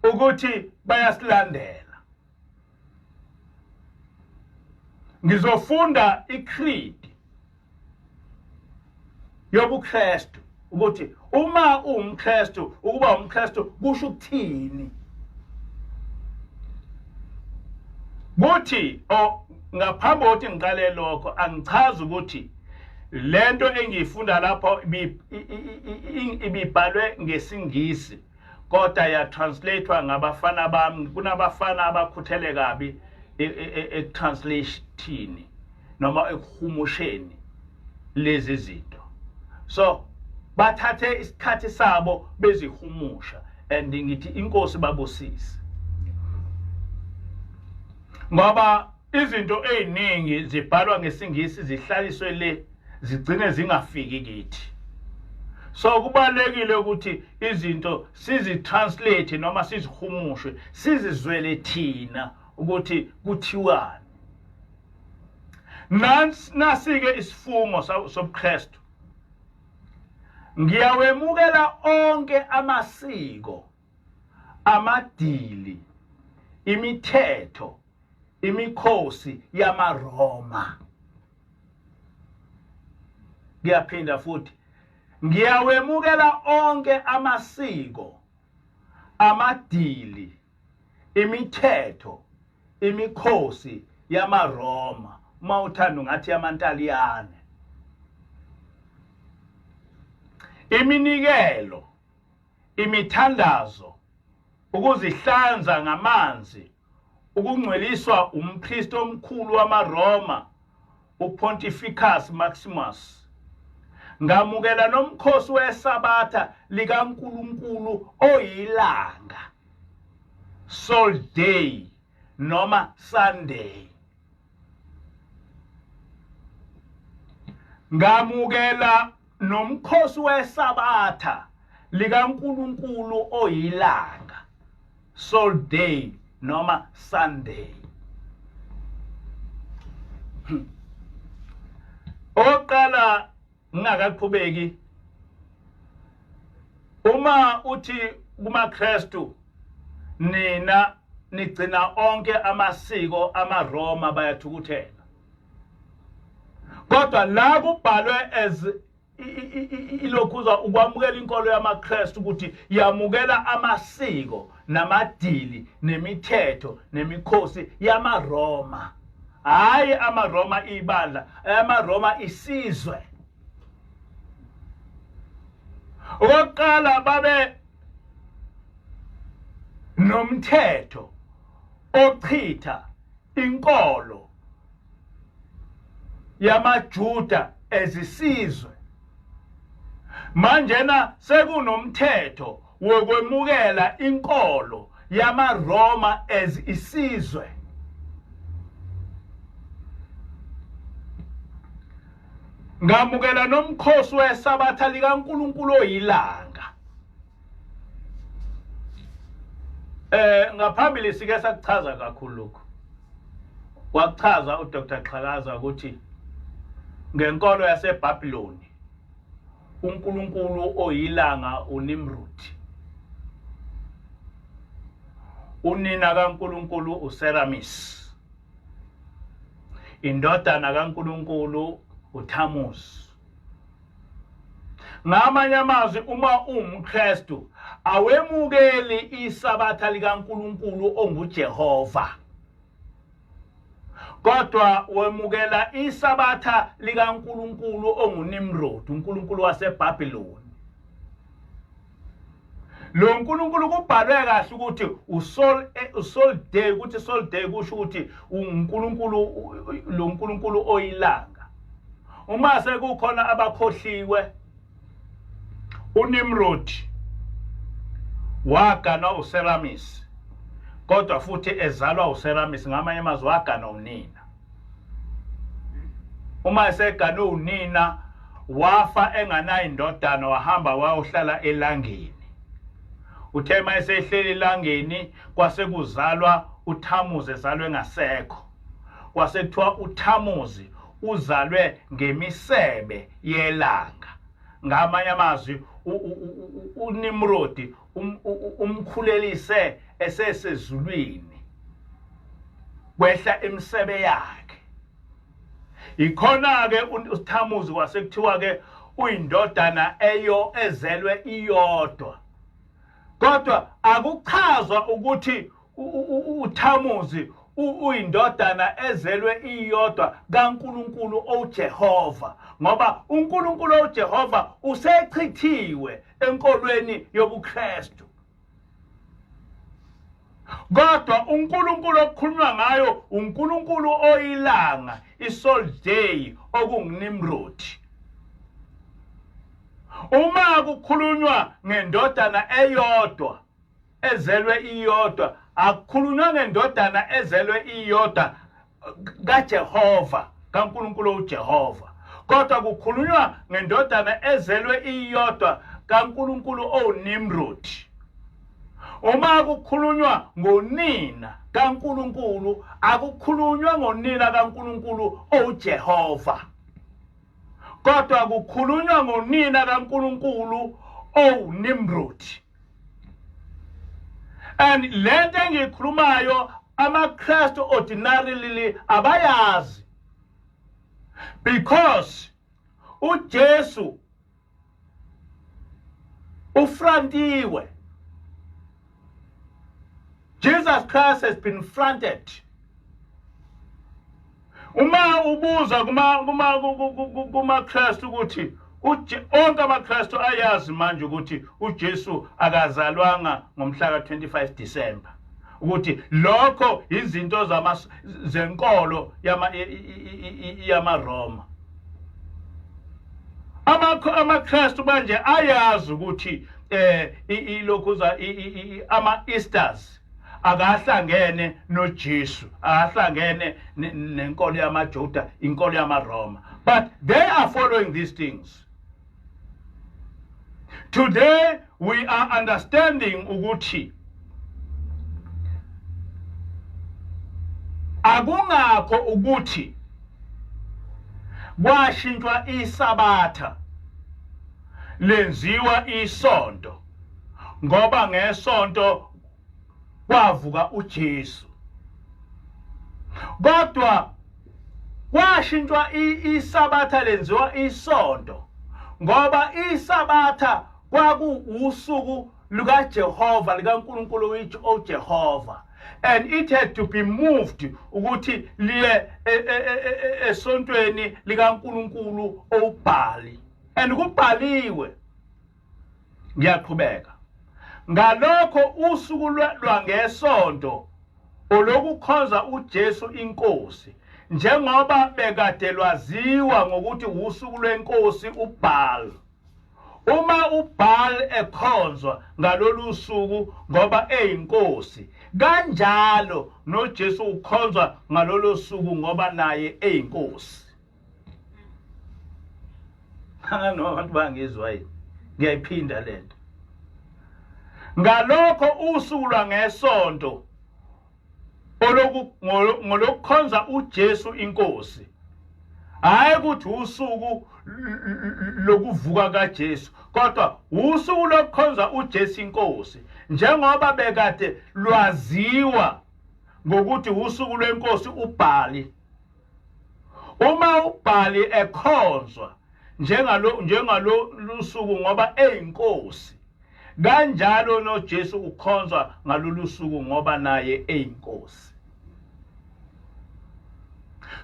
ukuthi bayasilandela. Ngizofunda i-creed yobuKristu ukuthi uma uwumKristu, ukuba umKristu kusho ukuthini. Kuthi o ngaphambi kokuthi ngiqale lokho, angichazi ukuthi lento engiyifunda lapho ibibhalwe ngesiNgisi kodwa ya-translatewa ngabafana bami. Kunabafana abakhuthele kabi eku-translateini noma ekuhumusheni lezi zinto, so bathathe isikhathi sabo bezihumusha, and ngithi inkosi babusise, ngoba izinto eziningi zibhalwa ngesiNgisi, zihlaliswe le, zigcine zingafiki kithi. So kubalekile ukuthi izinto sizi-translate noma sizihumushe, sizizwele thina ukuthi kuthiwani. Nasike isifungo sobuKristu: ngiyawemukela onke amasiko, amadili, imithetho, imikhosi yamaRoma. Ngiyaphinda futhi, ngiyawemukela onke amasiko, amadili, imithetho, imikhosi yamaRoma, uma uthanda ungathi yamaNtaliyane, iminikelo, imithandazo, ukuzihlanza ngamanzi, ukungcweliswa umpristi omkhulu wamaRoma uPontificus Maximus. Ngamukela nomkhosi weSabatha likaNkulunkulu oyilanga, Sol Day noma Sunday. Ngamukela nomkhosi weSabatha likaNkulunkulu oyilanga, Sol Day noma Sunday. Oqala ngingakaqhubeki, uma uthi kumaKristu nina nigcina onke amasiko amaRoma, bayathukuthela, kodwa la kubhalwe as ilokhuza ukwamukela inkolo yamaKristu ukuthi yamukela amasiko namadili nemithetho nemikhosi yamaRoma, hayi amaRoma ibandla, amaRoma isizwe. Okokuqala babe nomthetho ochitha inkolo yamaJuda ezisizwe, manjena sekunomthetho wokwemukela inkolo yamaRoma as isizwe. Ngamukela nomkhosi wesabatha likaNkulunkulu oyilanga. Ngaphambili sike sakuchaza kakhulu lokhu. Wakuchaza uDr Xhakaza ukuthi ngenkolo yaseBhabhiloni uNkulunkulu oyilanga uNimrod. Unina kaNkulunkulu uSeramis. Indodana kaNkulunkulu uThamuzi. Ngamanye amazwi uma uwumKristu awemukeli isabatha likaNkulunkulu onguJehova. Kodwa wemukela isabatha likaNkulunkulu onguNimrod, uNkulunkulu waseBhabhiloni. Lo nkulunkulu kubhalwe kahle ukuthi usol usol day, ukuthi sol day kusho ukuthi uNkulunkulu, lo nkulunkulu oyilanga. Uma sekukhona abakhohliwe, uNimrod waganwa uSeramis, kodwa futhi ezalwa uSeramis, ngamanye amazwi waganwa unina. Uma eseganwe unina wafa enganayo indodana, wahamba wayohlala elangeni. Uthe uma esehleli elangeni kwase kuzalwa uThamuzi, ezalwe ngasekho. Kwase kuthiwa uThamuzi uzalwe ngemisebe yelanga. Ngamanye amazwi uNimrodi umkhulelise esesezulwini, kwehla imisebe yakhe. Ikhona ke uThamuzi kwasekuthiwa ke uyindodana eyo ezelwe iyodwa, kodwa akuchazwa ukuthi uThamuzi uyindodana ezelwe iyodwa kaNkulunkulu oJehova, ngoba uNkulunkulu oJehova usechithiwe enkolweni yobuKristu. Kodwa uNkulunkulu okukhulunywa ngayo uNkulunkulu oyilanga, iSol Day, okunguNimrod. Uma kukhulunywa ngendodana eyodwa ezelwe iyodwa, akukhulunywa ngendodana ezelwe iyodwa kaJehova, kaNkulunkulu uJehova, kodwa kukhulunywa ngendodana ezelwe iyodwa kaNkulunkulu oNimrod. Uma kukhulunywa ngonina kaNkulunkulu, akukhulunywa ngonina kaNkulunkulu oJehova, kodwa kukhulunywa ngonina kaNkulunkulu oNimrod. And lento engiyikhulumayo amaKristu ordinarily abayazi, because uJesu ufrontiwe. Jesus Christ has been fronted. Uma ubuza kuma kuma kumaKristu ukuthi onke amaKristu ayazi manje ukuthi uJesu akazalwanga ngomhla ka25 December, ukuthi lokho izinto zama zenkolo yama yamaRoma. AmaKristu manje ayazi ukuthi ilokhuza ama Easters akahlangene noJesu, akahlangene nenkolo yamaJuda, inkolo yamaRoma, but they are following these things. Today we are understanding ukuthi akungakho ukuthi kwashintshwa isabatha lenziwa isonto, ngoba ngesonto kwavuka uJesu, kodwa kwashintshwa isabatha lenziwa isonto ngoba isabatha kwakuwusuku lukaJehova, likaNkulunkulu wethu oJehova, and it had to be moved ukuthi liye esontweni likaNkulunkulu oBhali, and kubhaliwe. Ngiyaqhubeka ngalokho, usuku lwangesonto olokukhonza uJesu inkosi, njengoba bekade lwaziwa ngokuthi usuku lwenkosi uBaal. Uma uBaal ekhonzwa ngalolu suku ngoba eyinkosi, kanjalo noJesu ukhonzwa ngalolu suku ngoba naye eyinkosi. Anganoma abantu bangizwa yini. Ngiyayiphinda lento. Ngalokho usuku lwangesonto ngolokukhonza uJesu inkosi hayi ukuthi usuku lokuvuka kaJesu kodwa usuku lokukhonza uJesu inkosi njengoba bekade lwaziwa ngokuthi usuku lwenkosi uBhali. Uma uBhali ekhonzwa njengalo njengalo lusuku ngoba eyinkosi, kanjalo noJesu ukhonzwa ngalolu suku ngoba naye eyinkosi.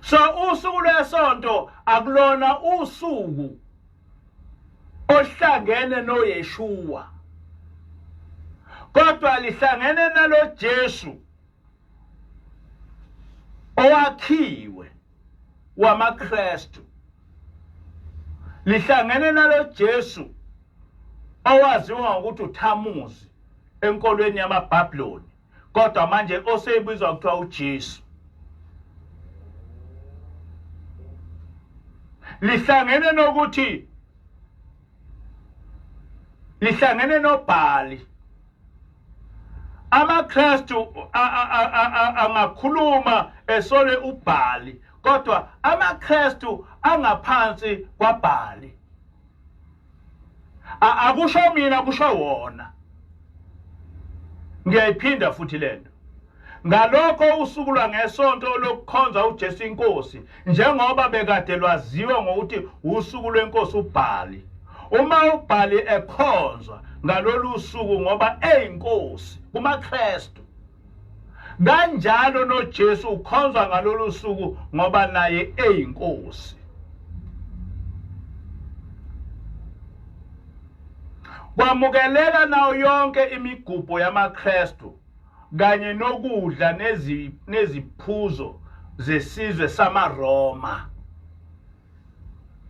So usuku lwesonto akulona usuku ohlangene noYeshua, kodwa lihlangene nalo Jesu owakhiwe wamaKristu, lihlangene nalo Jesu owaziwa ngokuthi uThamuzi enkolweni yamaBhabhiloni, kodwa manje osebizwa kuthiwa uJesu. Lihlangene nokuthi lihlangene noBhali. AmaKristu angakhuluma esole uBhali, kodwa amaKristu angaphansi kwaBhali. Akusho mina, kusho wona. Ngiyayiphinda futhi lento. Ngalokho usuku lwangesonto lokukhonza uJesu inkosi njengoba bekade lwaziwa ngokuthi usuku lwenkosi uBhali. Uma uBhali ekhonzwa ngalolu suku ngoba eyinkosi kumaKristu, kanjalo noJesu ukhonzwa ngalolu suku ngoba naye eyinkosi. Kwamukeleka nayo yonke imigubho yamaKristu kanye nokudla neziphuzo zesizwe samaRoma.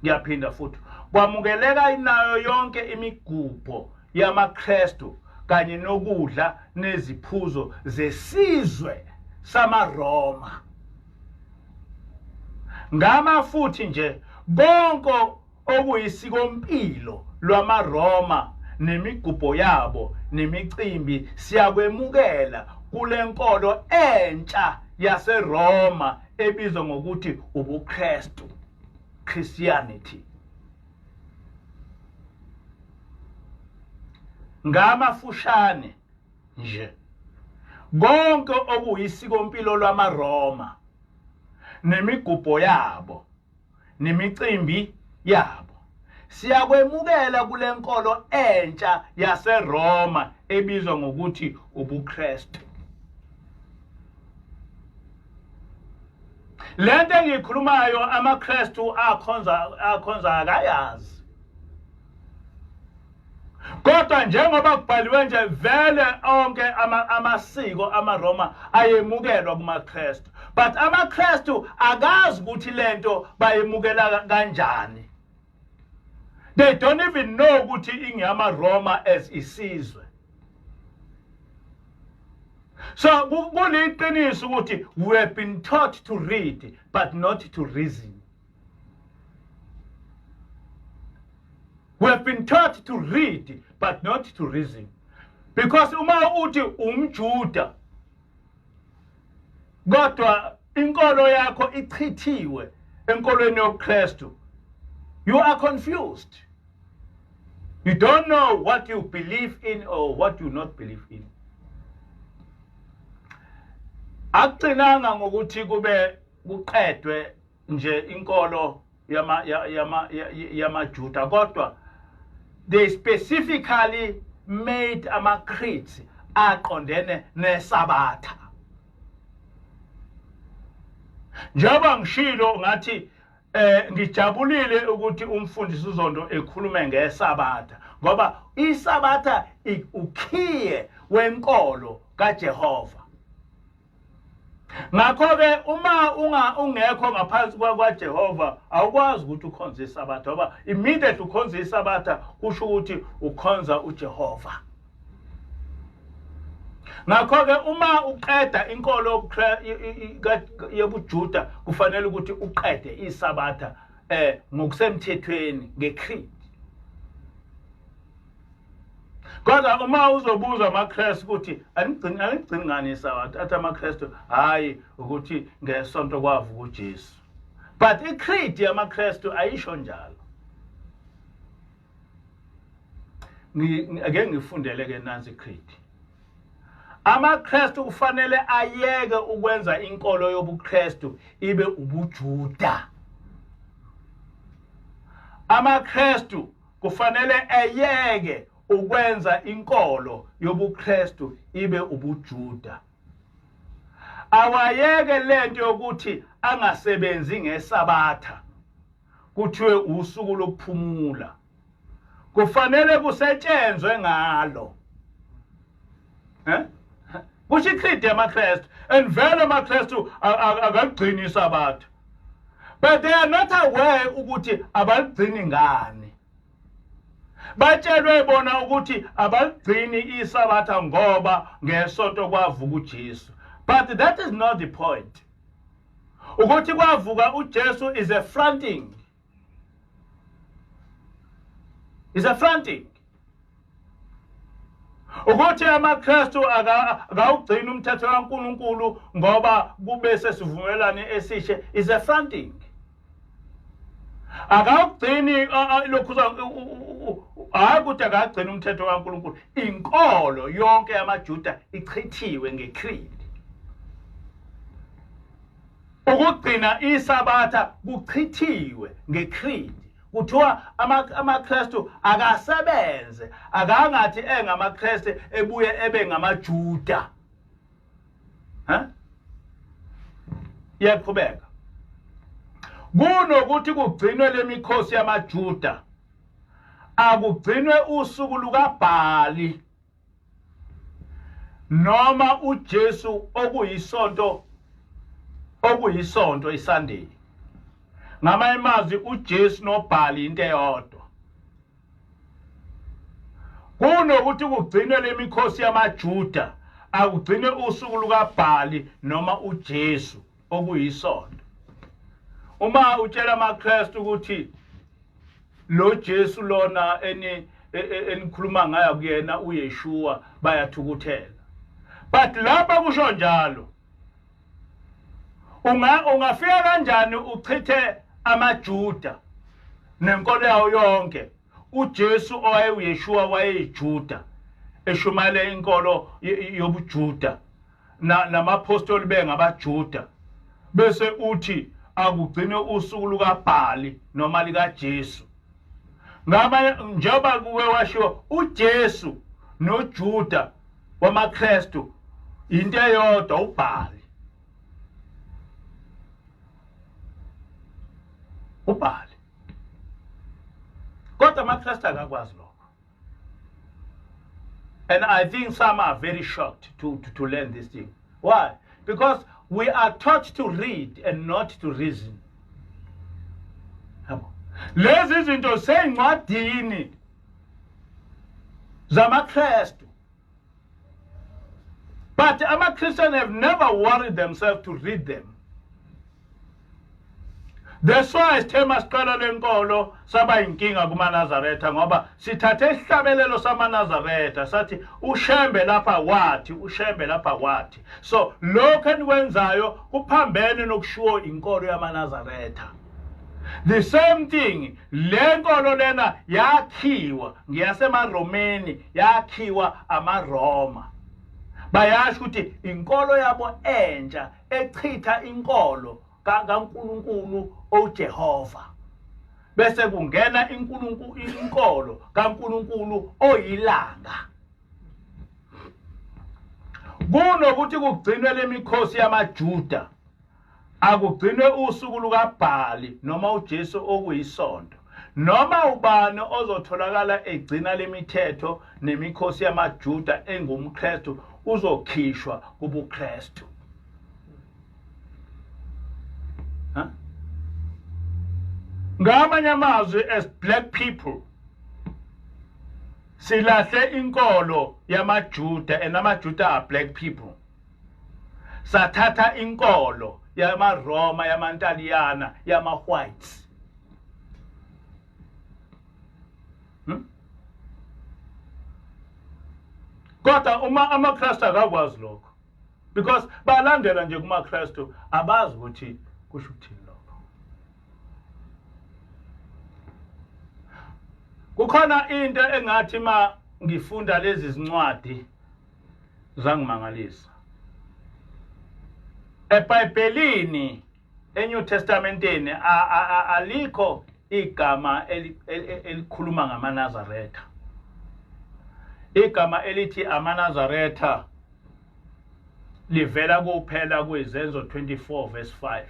Ngiyaphinda futhi, kwamukeleka nayo yonke imigubho yamaKristu kanye nokudla neziphuzo zesizwe samaRoma. Ngama futhi nje konke okuyisikompilo lwamaRoma nemigubho yabo nemicimbi siyakwemukela kulenkolo entsha yaseRoma ebizwa ngokuthi ubuKristu, Christianity. Ngamafushane nje, konke okuyisikompilo lwamaRoma nemigubho yabo nemicimbi yabo siyakwemukela kulenkolo entsha yaseRoma ebizwa ngokuthi ubuKristu. Lento engiyikhulumayo amaKristu akhonza akayazi. Kodwa njengoba kubhaliwe nje vele onke amasiko amaRoma ayemukelwa kumaKristu. But amaKristu akazi ukuthi lento bayemukela kanjani. They don't even know ukuthi ingeyamaRoma as isizwe. So kuliqiniso ukuthi we have been taught to read but not to reason. We have been taught to read but not to reason. Because uma uthi umJuda kodwa inkolo yakho ichithiwe enkolweni yobuKristu, you are confused. You don't know what you believe in or what you not believe in. Akugcinanga ngokuthi kube kuqedwe nje inkolo yama yama yamaJuda, kodwa they specifically made ama-creeds aqondene neSabatha. Njengoba ngishilo ngathi ngijabulile ukuthi umfundisi uZondo ekhulume ngeSabatha, ngoba iSabatha ukhiye wenkolo kaJehova. Ngakho-ke uma ungekho ngaphansi kwaJehova awukwazi ukuthi ukhonze iSabatha, ngoba immediately ukhonze iSabatha kusho ukuthi ukhonza uJehova. Ngakho-ke uma uqeda inkolo yobuJuda kufanele ukuthi uqede iSabatha ngokusemthethweni ngecreed. Kodwa uma uzobuza amaKristu ukuthi anigcini ngani iSabatha, athi amaKristu hayi ukuthi ngesonto kwavuka uJesu. But icreed yamaKristu ayisho njalo. Ake ngifundele ke nansi icreed. AmaKristu kufanele ayeke ukwenza inkolo yobuKristu ibe ubuJuda. AmaKristu kufanele eyeke ukwenza inkolo yobuKristu ibe ubuJuda. Awayeke lento yokuthi angasebenzi ngeSabatha, kuthiwe usuku lokuphumula. Kufanele kusetshenzwe ngalo. Kusho icreed yamaKristu, and vele amaKristu akagcini iSabatha. But they are not aware ukuthi abaligcini ngani. Batshelwe bona ukuthi abaligcini iSabatha ngoba ngesonto kwavuka uJesu. But that is not the point. Ukuthi kwavuka uJesu is a fronting. Is a fronting. Ukuthi amaKristu akawugcini umthetho kaNkuluNkulu ngoba kube sesivumelwane esishe is a fronting. Akawugcini lokhu, hayi ukuthi akagcini umthetho kaNkuluNkulu. Inkolo yonke yamaJuda ichithiwe ngecreed. Ukugcina iSabatha kuchithiwe ngecreed. Kuthiwa amaKristu akasebenze, akangathi engamaKristu ebuye ebe ngamaJuda. Ha? Iyaqhubeka. Kunokuthi kugcinwe lemikhosi yamaJuda, akugcinwe usuku lukaBhali noma uJesu okuyisonto iSunday. Ngamanye amazwi uJesu noBhali into eyodwa. Kunokuthi kugcinwe lemikhosi yamaJuda, akugcinwe usuku lukaBhali noma uJesu okuyisonto. Uma utshela amaKristu ukuthi lo Jesu lona enikhuluma ngayo kuyena uYeshua, bayathukuthela. But lapha kusho njalo, ungafika kanjani uchithe amaJuda nenkolo yawo yonke? uJesu owayewuYeshua wayeyiJuda, eshumayela inkolo yobuJuda, namapostoli bengabaJuda, bese uthi akugcine usuku lukaBhali noma likaJesu. Ngaba njengoba kuke washiwo uJesu noJuda wamaKristu into eyodwa, uBhali. uBhali. Kodwa amaKristu akakwazi lokho. And I think some are very shocked to learn this thing. Why? Because we are taught to read and not to reason. Lezi zinto seyincwadini zamaKristu. But ama-Christians have never worried themselves to read them. That's why sithe masiqala lenkolo saba inkinga kumaNazaretha, ngoba sithathe isihlabelelo samaNazaretha sathi uShembe lapha wathi, uShembe lapha wathi. So lokho enikwenzayo kuphambene nokushiwo inkolo yamaNazaretha. The same thing, le nkolo lena yakhiwa ngeyasemaRomeni, yakhiwa amaRoma. Bayasho ukuthi inkolo yabo entsha echitha inkolo kaNkuluNkulu oJehova, bese kungena inkolo kaNkuluNkulu oyilanga. Kunokuthi kugcinwe lemikhosi yamaJuda, akugcinwe usuku lukaBhali noma uJesu okuyisonto. Noma ubani ozotholakala egcina lemithetho nemikhosi yamaJuda engumKristu uzokhishwa kubuKristu. Ngamanye amazwi, as black people silahle inkolo yamaJuda, and amaJuda are black people. Sathatha inkolo yamaRoma, yamaNtaliyana, yama-whites. Kodwa uma amaKristu akakwazi lokho because balandela nje kumaKristu, abazi ukuthi kusho ukuthini lokho. Kukhona into engathi ma ngifunda lezi zincwadi zangimangalisa. EBhayibhelini, eNew Testamenteni, alikho igama elikhuluma ngamaNazaretha. Igama elithi amaNazaretha livela kuphela kwiZenzo 24 verse 5.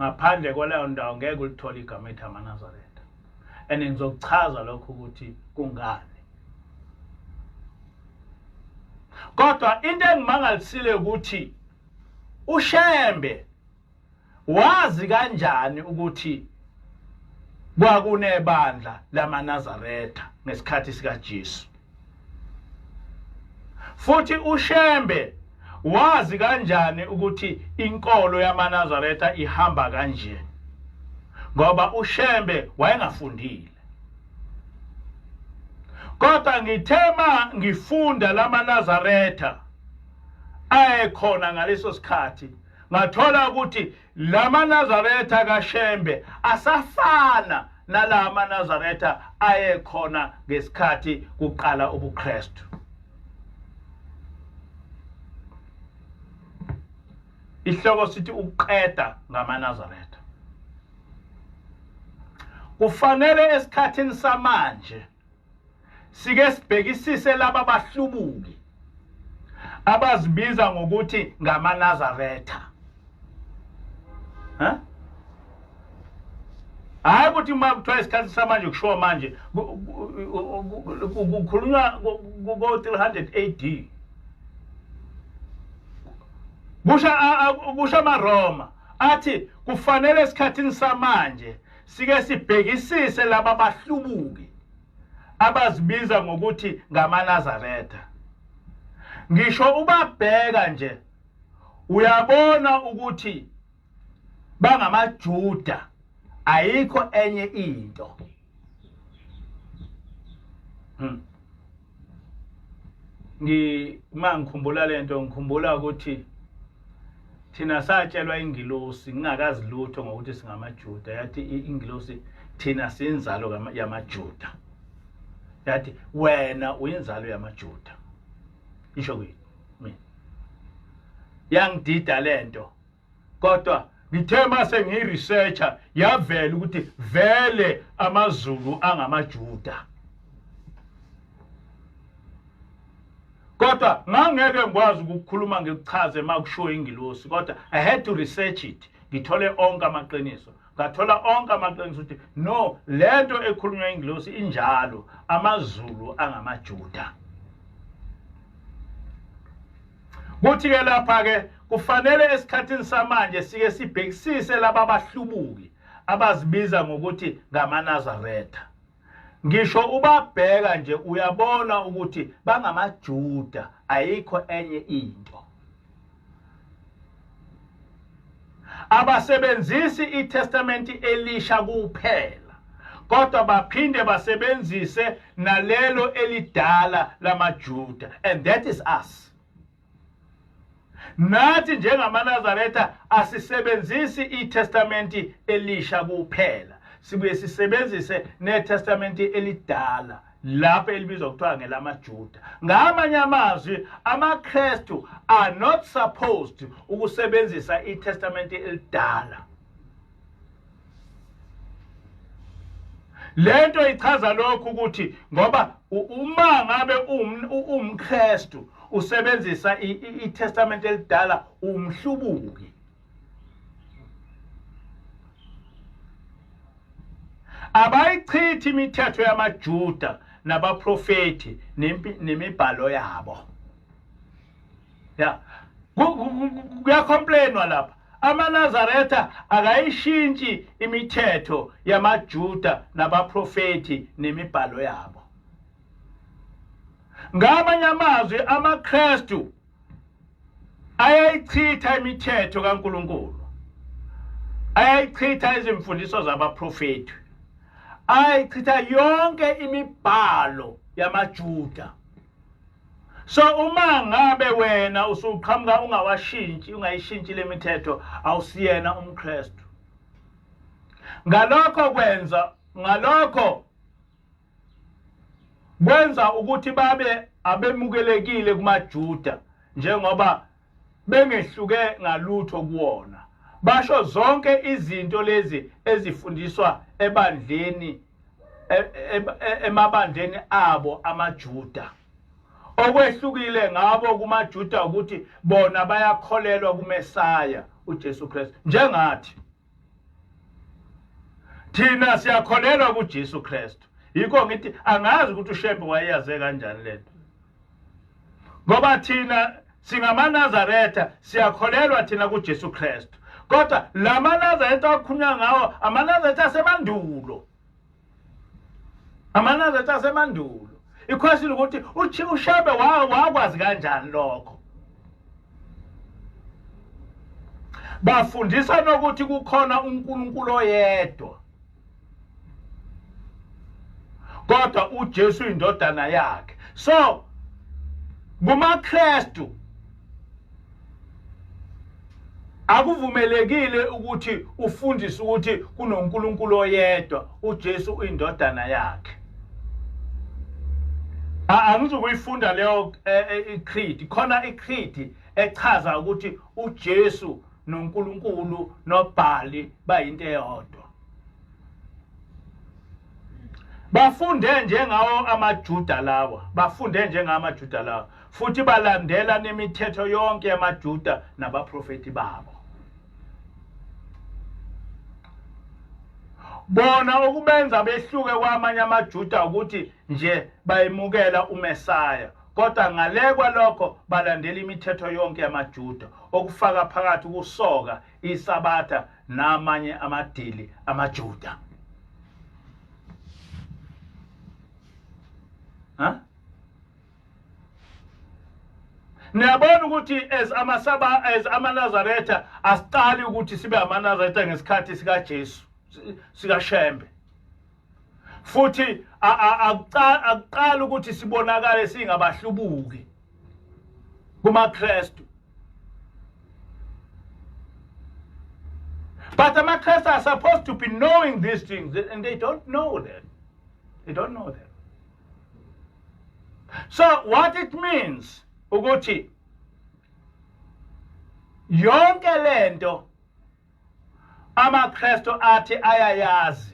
Ngaphandle kwaleyo ndawo ngeke ulithole igama elithi amaNazaretha. And ngizokuchaza lokho ukuthi kungani. Kodwa into engimangalisile ukuthi uShembe wazi kanjani ukuthi kwakunebandla lamaNazaretha ngesikhathi sikaJesu. Futhi uShembe wazi kanjani ukuthi inkolo yamaNazaretha ihamba kanje, ngoba uShembe wayengafundile. Kodwa ngithema ngifunda lamaNazaretha ayekhona ngaleso sikhathi, ngathola ukuthi lamaNazaretha kaShembe asafana nalama Nazaretha ayekhona ngesikhathi kuqala ubuKristu. Ihloko sithi ukuqeda ngamaNazaretha. Kufanele esikhathini samanje sike sibhekisise laba bahlubuki abazibiza ngokuthi ngamaNazaretha. Ha? Hayi ukuthi uma kuthiwa isikhathi samanje kushiwo manje, kukhulunywa ko-300 AD. Kusho amaRoma athi kufanele esikhathini samanje sike sibhekisise laba bahlubuki abazibiza ngokuthi ngamaNazaretha. Ngisho ubabheka nje uyabona ukuthi bangamaJuda, ayikho enye into. Ngi mangikhumbula lento, ngikhumbula ukuthi thina satshelwa ingilosi ngingakazi lutho ngokuthi singamaJuda. Yathi ingilosi thina siyinzalo yamaJuda. Yathi wena uyinzalo yamaJuda. Isho kuyini mina? Yangidida lento, kodwa ngithe mase ngiyiresearcher yavela ukuthi vele amaZulu angamaJuda. Kodwa ngangeke ngikwazi ukukhuluma ngikuchaze makushiwo ingilosi, kodwa I had to research it, ngithole onke amaqiniso. Ngathola onke amaqiniso ukuthi no, lento ekhulunywa ingilosi injalo, amaZulu angamaJuda. Kuthi ke lapha ke kufanele esikhathini samanje sike sibhekisise laba bahlubuki abazibiza ngokuthi ngamaNazaretha. Ngisho ubabheka nje uyabona ukuthi bangamaJuda, ayikho enye into. Abasebenzisi iTestamente elisha kuphela, kodwa baphinde basebenzise nalelo elidala lamaJuda, and that is us. Nathi njengamaNazaretha asisebenzisi iTestamente elisha kuphela, sibuye sisebenzise neTestamente elidala lapho elibizwa kuthiwa ngelamaJuda. Ngamanye amazwi, amaKristu are not supposed ukusebenzisa iTestamente elidala. Lento ichaza lokhu ukuthi ngoba uma ngabe umKristu usebenzisa iTestament elidala, umhlubuki. Abayichithi imithetho yamaJuda nabaprofethi nemibhalo yabo. Ya, kuyacomplainwa lapha. AmaNazaretha akayishintshi imithetho yamaJuda nabaprofethi nemibhalo yabo. Ngamanye amazwi, amaKristu ayayichitha imithetho kaNkulunkulu, ayayichitha izimfundiso zabaprofethi, ayayichitha yonke imibhalo yamaJuda. So uma ngabe wena usuqhamuka ungawashintshi, ungayishintshi lemithetho, awusiyena umKristu. Ngalokho kwenza, ngalokho kwenza ukuthi babe abemukelekile kumaJuda njengoba bengehluke ngalutho kuwona. Basho zonke izinto lezi ezifundiswa ebandleni, emabandleni abo amaJuda. Okwehlukile ngabo kumaJuda ukuthi bona bayakholelwa kuMesaya uJesu Kristu njengathi. Thina siyakholelwa kuJesu Kristu. Yikho ngithi angazi ukuthi uShembe wayeyaze kanjani lento. Ngoba thina singamaNazaretha, siyakholelwa thina kuJesu Kristu. Kodwa lamaNazaretha akhulunywa ngawo amaNazaretha asemandulo. AmaNazaretha asemandulo. Iquestion ukuthi uShembe wakwazi kanjani lokho? Bafundisa nokuthi kukhona uNkulunkulu oyedwa. Kodwa uJesu indodana yakhe. So kumaKristu akuvumelekile ukuthi ufundise ukuthi kunoNkulunkulu oyedwa, uJesu uyindodana yakhe. Angizukuyifunda leyo icreed. Khona icreed echaza ukuthi uJesu noNkulunkulu noBhali bayinto eyodwa. Bafunde njengawo amaJuda lawa, bafunde njengawo amaJuda lawa, futhi balandela nemithetho yonke yamaJuda nabaprofeti babo. Bona okubenza behluke kwamanye amaJuda ukuthi nje bayemukela uMesaya, kodwa ngale kwalokho balandela imithetho yonke yamaJuda, okufaka phakathi ukusoka, iSabatha namanye amadili amaJuda. Ha? Niyabona ukuthi as amasaba, as amaNazaretha, asiqali ukuthi sibe amaNazaretha ngesikhathi sikaJesu, sikaShembe. Futhi akuqali ukuthi sibonakale singabahlubuki kumaKristu. But amaKristu are supposed to be knowing these things, and they don't know them. They don't know them. So what it means ukuthi yonke lento amaKristu athi ayayazi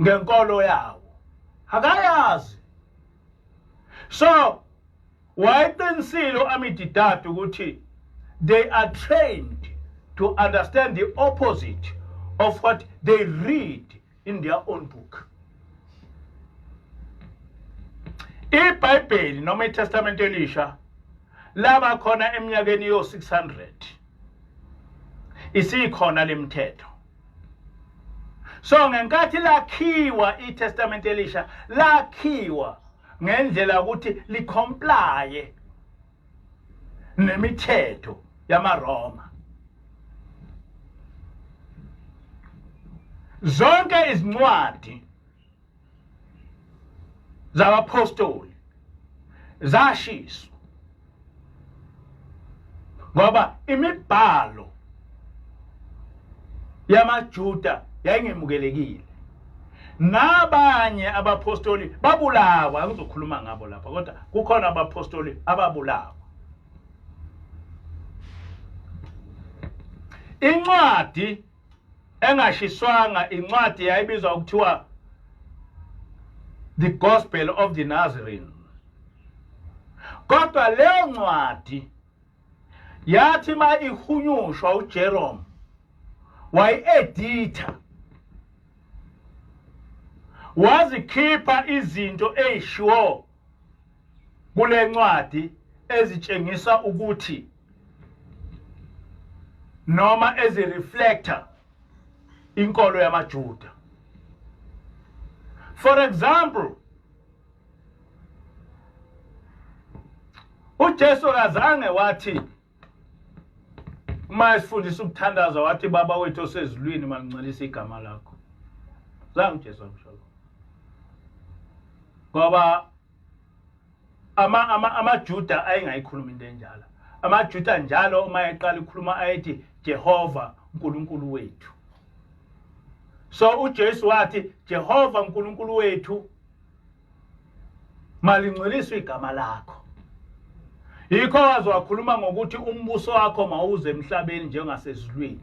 ngenkolo yawo, akayazi. So wayeqinisile uAmididat ukuthi they are trained to understand the opposite of what they read in their own book. IBhayibheli noma iTestament elisha laba khona eminyakeni yo 600, isikhona lemithetho. So ngenkathi lakhiwa iTestament elisha, lakhiwa ngendlela ukuthi licomply nemithetho yamaRoma. Zonke izincwadi zabapostoli zashiswa ngoba imibhalo yamaJuda yayingemukelekile. Nabanye abapostoli babulawa, angizokhuluma ngabo lapha, kodwa kukhona abapostoli ababulawa. Incwadi engashiswanga, incwadi yayibizwa ukuthiwa The Gospel of the Nazarene. Kodwa leyo ncwadi yathi ma ihunyushwa uJerome wayi-editha, wazikhipha izinto eyishiwo kule ncwadi ezitshengisa ukuthi noma ezireflector inkolo yamaJuda. For example, uJesu kazange wathi uma esifundisa ukuthandaza wathi Baba wethu osezulwini malingcwelise igama lakho. Zange uJesu akusho lokho, ngoba Ama ama amaJuda ayengayikhuluma into enjalo. AmaJuda njalo uma eqala ukukhuluma ayethi Jehova uNkulunkulu wethu. So uJesu wathi Jehova uNkulunkulu wethu malingcweliswe igama lakho. Yikho waze wakhuluma ngokuthi umbuso wakho mawuze emhlabeni njengasezulwini.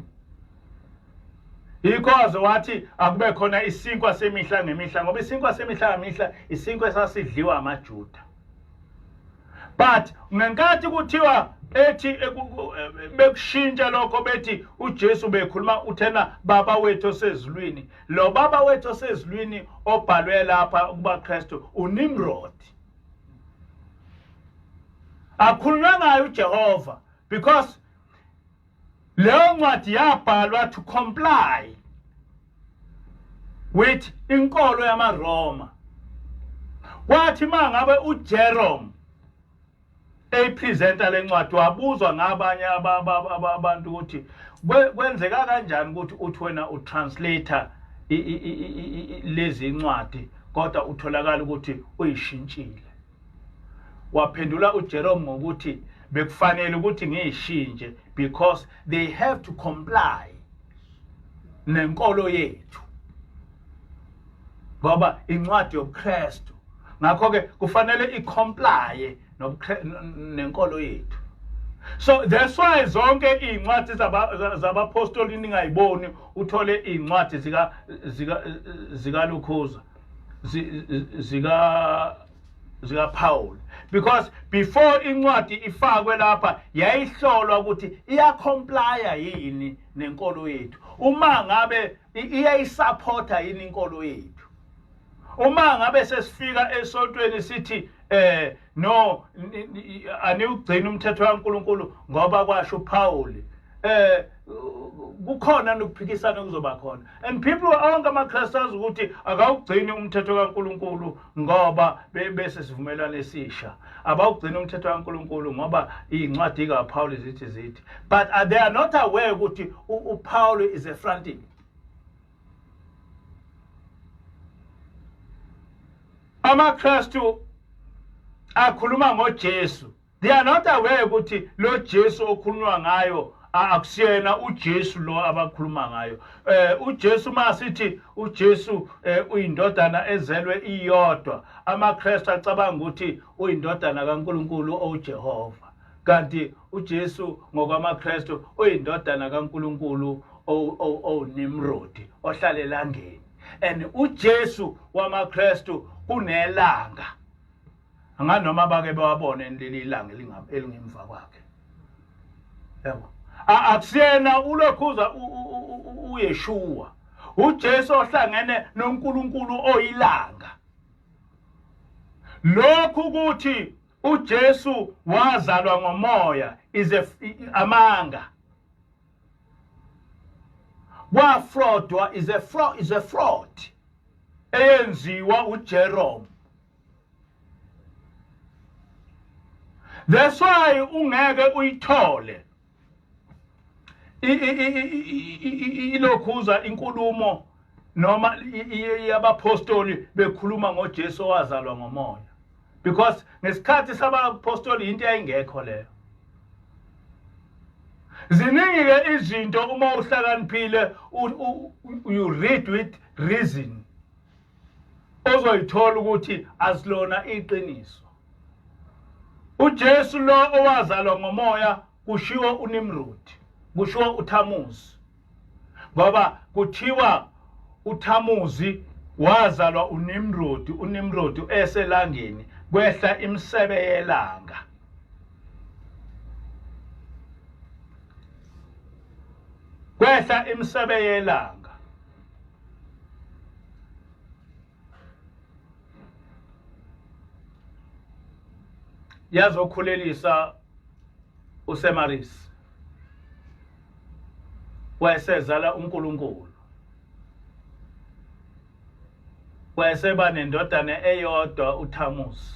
Yikho waze wathi akube khona isinkwa semihla ngemihla ngoba isinkwa semihla ngemihla isinkwa esasidliwa amaJuda. But ngenkathi kuthiwa ethi bekushintsha lokho bethi uJesu bekhuluma uthena baba wethu osezulwini lo baba wethu osezulwini obhalwe lapha kubaKristu uNimrod akhulunywa ngayo uJehova because leyo ncwadi yabhalwa to comply with inkolo yamaRoma kwathi mangabe uJerome eyipresenta lencwadi wabuzwa ngabanye abantu ukuthi kwenzeka kanjani ukuthi uthi wena utranslator lezi incwadi kodwa utholakala ukuthi uyishintshile waphendula uJerome ngokuthi bekufanele ukuthi ngiyishintshe because they have to comply nenkolo yethu ngoba incwadi yobuKristu ngakho ke kufanele icomply nenkolo yethu so that's why zonke iy'ncwadi zabapostoli ningayiboni uthole iy'ncwadi zika zika zikalukhuza zika zikaPaul because before incwadi ifakwe lapha yayihlolwa ukuthi iyacomplya yini nenkolo yethu uma ngabe iyayisupporta yini inkolo yethu uma ngabe sesifika esontweni sithi eh no aniwugcini umthetho kaNkuluNkulu ngoba kwasho uPaul eh kukhona nokuphikisana kuzoba khona and people onke amaKristu azi ukuthi akawugcini umthetho kaNkuluNkulu ngoba bese sivumelwano esisha abawugcini umthetho kaNkuluNkulu ngoba incwadi kaPaul zithi zithi but they are not aware ukuthi uPaul is a fronting amaKristu akhuluma ngoJesu they are not aware ukuthi lo Jesu okhulunywa ngayo akusiyena uJesu lo abakhuluma ngayo eh uJesu masithi uJesu eh, uyindodana ezelwe iyodwa amaKristu acabanga ukuthi uyindodana kaNkuluNkulu oJehova kanti uJesu ngokwamaKristu uyindodana kaNkuluNkulu oNimrod ohlala elangeni and uJesu wamaKristu kunelanga anganoma bake bawabone leli ilanga elingemva kwakhe yabo akusiyena ulokhuza uYeshua uJesu ohlangene noNkulunkulu oyilanga lokhu ukuthi uJesu wazalwa ngomoya is a amanga kwafrodwa is a fraud is a fraud eyenziwa uJerome That's why ungeke uyithole ilokhuza inkulumo noma yabapostoli bekhuluma ngoJesu owazalwa ngomoya because ngesikhathi sabapostoli into yayingekho leyo ziningi ke izinto uma uhlakaniphile you read with reason ozoyithola ukuthi asilona iqiniso uJesu lo owazalwa ngomoya kushiwo uNimrod kushiwo uThamuzi ngoba kuthiwa uThamuzi wazalwa uNimrod uNimrod eselangeni kwehla imisebe yelanga kwehla imisebe yelanga yazokhulelisa uSemaris wayesezala uNkulunkulu wayeseba nendodana eyodwa uThamusi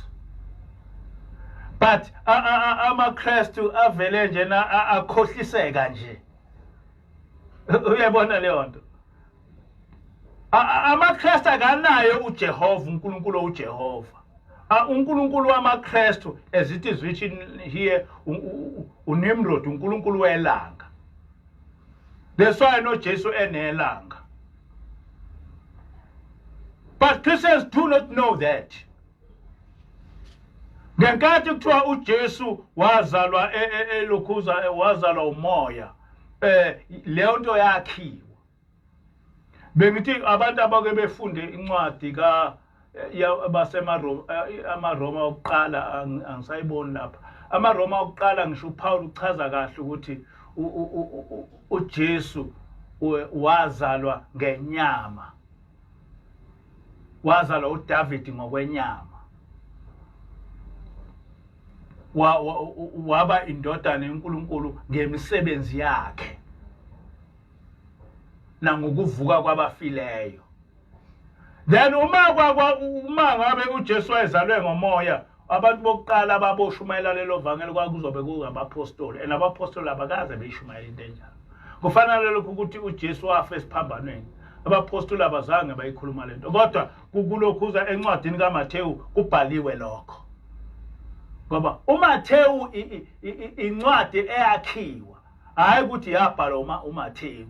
but amaKristu avele nje na akhohliseka nje uyabona leyo nto amaKristu akanaye uJehova uNkulunkulu uJehova uNkulunkulu wamaKristu, as it is written here, uNimrod, uNkulunkulu welanga. That's why noJesu enelanga. But Christians do not know that. Ngenkathi kuthiwa uJesu wazalwa elokhuza wazalwa umoya, leyo nto yakhiwa. Bengithi abantu abake befunde incwadi ka basemaroma, amaRoma okuqala, angisayiboni lapha amaRoma okuqala, ngisho uPaul uchaza kahle ukuthi uJesu wazalwa ngenyama, wazalwa uDavid ngokwenyama, waba indodana yeNkulunkulu ngemisebenzi yakhe nangokuvuka kwabafileyo. Then uma ngabe uJesu wayezalwe ngomoya, abantu bokuqala ababoshumayela lelo vangeli kwakuzobe kungabapostoli, and abapostoli abakaze beyishumayela into enjalo. Kufana nalokhu ukuthi uJesu wafa esiphambanweni, abapostoli abazange bayikhuluma lento, kodwa kulokhuza encwadini kaMathewu kubhaliwe lokho, ngoba uMathewu incwadi eyakhiwa, hayi ukuthi yabhalwa uma uMathewu.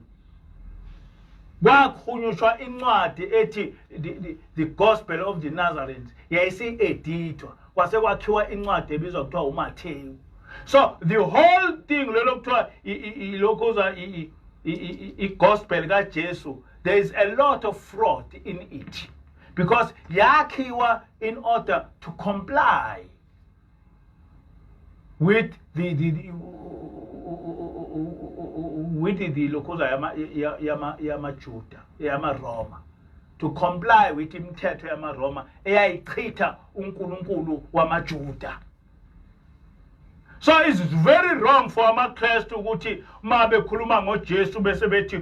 Kwahunyushwa incwadi ethi the Gospel of the Nazarenes, yayisi-edithwa, kwase kwakhiwa incwadi ebizwa kuthiwa uMathewu. So the whole thing lelo kuthiwa ilokhuza i-gospel kaJesu, there is a lot of fraud in it because yakhiwa in order to comply with the lokhuza yamaJuda, yamaRoma, to comply with imithetho yamaRoma eyayichitha uNkulunkulu wamaJuda. So it's very wrong for amaKristu ukuthi uma bekhuluma ngoJesu bese bethi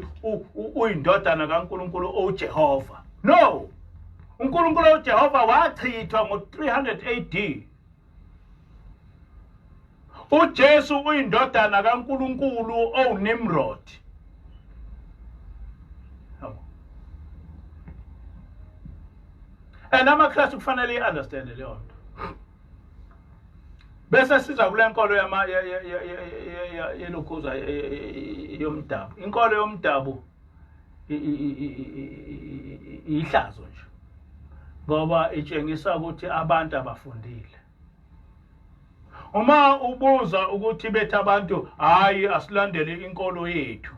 uyindodana kaNkulunkulu oJehova. No, uNkulunkulu oJehova wachithwa ngo-300 AD. UJesu uyindodana kaNkulunkulu owuNimrod. Yabo. And amaKristu kufanele i-understand leyo nto. Bese siza kule nkolo yama yelokhuza yomdabu. Inkolo yomdabu ihlazo nje, ngoba itshengisa ukuthi abantu abafundile. Uma ubuza ukuthi bethi abantu, hayi, asilandele inkolo yethu,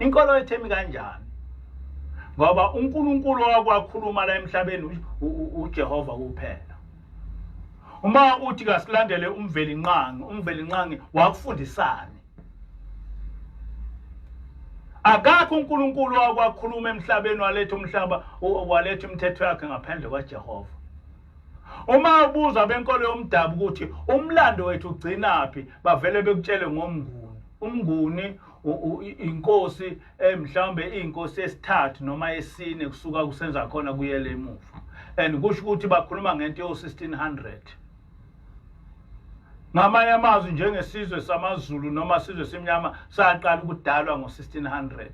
inkolo yethu emi kanjani? Ngoba uNkulunkulu wakwakhuluma la emhlabeni uJehova kuphela. Uma uthi kasilandele uMvelinqangi, uMvelinqangi wakufundisani? Akakho uNkulunkulu wakwakhuluma emhlabeni, waletha umhlaba, waletha imithetho yakhe ngaphandle kwaJehova. Uma ubuza benkolo yomdabu ukuthi umlando wethu ugcinaphi, bavele bekutshele ngoMnguni. UMnguni inkosi, mhlawumbe inkosi yesithathu noma yesine kusuka kusenza khona kuyele emuva, and kusho ukuthi bakhuluma ngento yo-1600. Ngamanye amazwi, njengesizwe samaZulu noma sizwe simnyama saqala ukudalwa ngo-1600.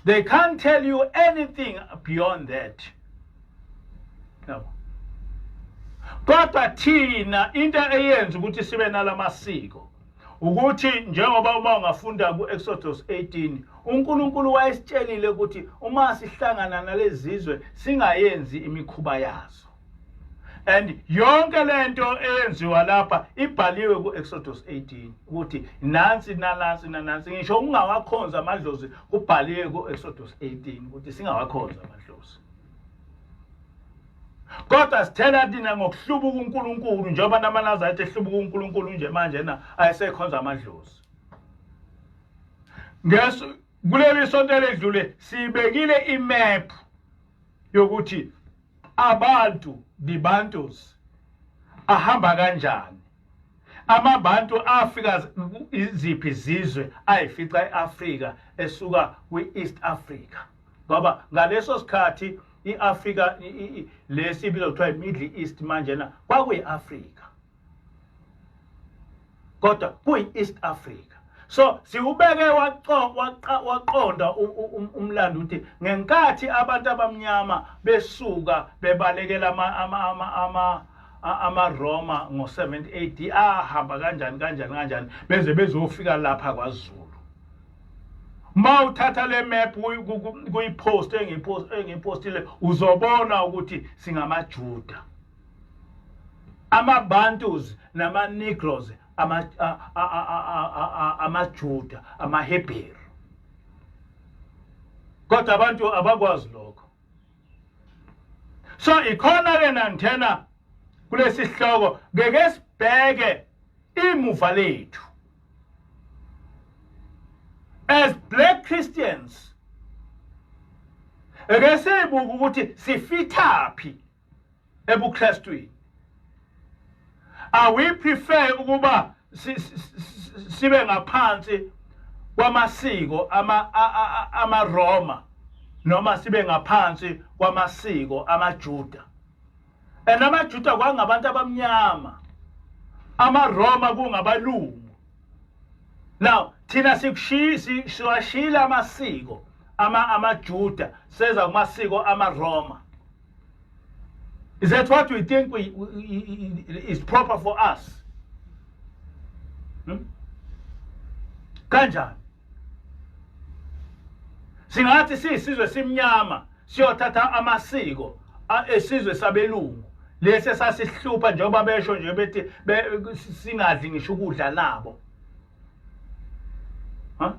They can't tell you anything beyond that, yabo. Kodwa thina into eyenza ukuthi sibe nalamasiko ukuthi njengoba uma ungafunda ku-Exodus 18, uNkulunkulu wayesitshelile ukuthi uma sihlangana nalezi zizwe singayenzi imikhuba yazo, and yonke lento eyenziwa lapha ibhaliwe ku-Exodus 18 ukuthi nansi nanansi nanansi. Ngisho ungawakhonza amadlozi, kubhaliwe ku-Exodus 18 ukuthi singawakhonza amadlozi. Kodwa sithela thina ngokuhlubuka uNkulunkulu, njengoba namaNazaretha ehlubuka uNkulunkulu nje manje na ayesekhonza amadlozi. Ngesu kuleli sonto eledlule sibekile imap yokuthi abantu, the Bantus, ahamba kanjani, amabantu afika iziphi izizwe ayifica eAfrika esuka kwi-East Africa, ngoba ngaleso sikhathi iAfrika lesi ibizwa kuthiwa i-Middle East manje na kwakuyi-Afrika, kodwa kuyi-East Africa. So siwubeke waqonda umlando ukuthi ngenkathi abantu abamnyama besuka bebalekela amaRoma ngo-70 AD ahamba kanjani kanjani kanjani beze bezofika lapha kwaZulu. Ma uthatha le map kuyipost engiyipostile uzobona ukuthi singamaJuda. Ama-Bantus nama-Negroes amaJuda, amaHebheru. Kodwa abantu abakwazi lokho. So ikhona ke nanthena kulesi sihloko ngeke sibheke imuva lethu as black Christians. Eke sibuke ukuthi sifithaphi ebuKrestwini. Are we prefer ukuba sibe ngaphansi kwamasiko amaRoma noma sibe ngaphansi kwamasiko amaJuda? And amaJuda kwangabantu abamnyama, amaRoma kungabalungu. Now thina siwashiyile amasiko amaJuda seza kumasiko amaRoma. Is that what we think is proper for us? Kanjani? Singathi siyisizwe simnyama siyothatha amasiko esizwe sabelungu lesi esasihlupha njengoba besho nje bethi singadli ngisho ukudla nabo. Huh?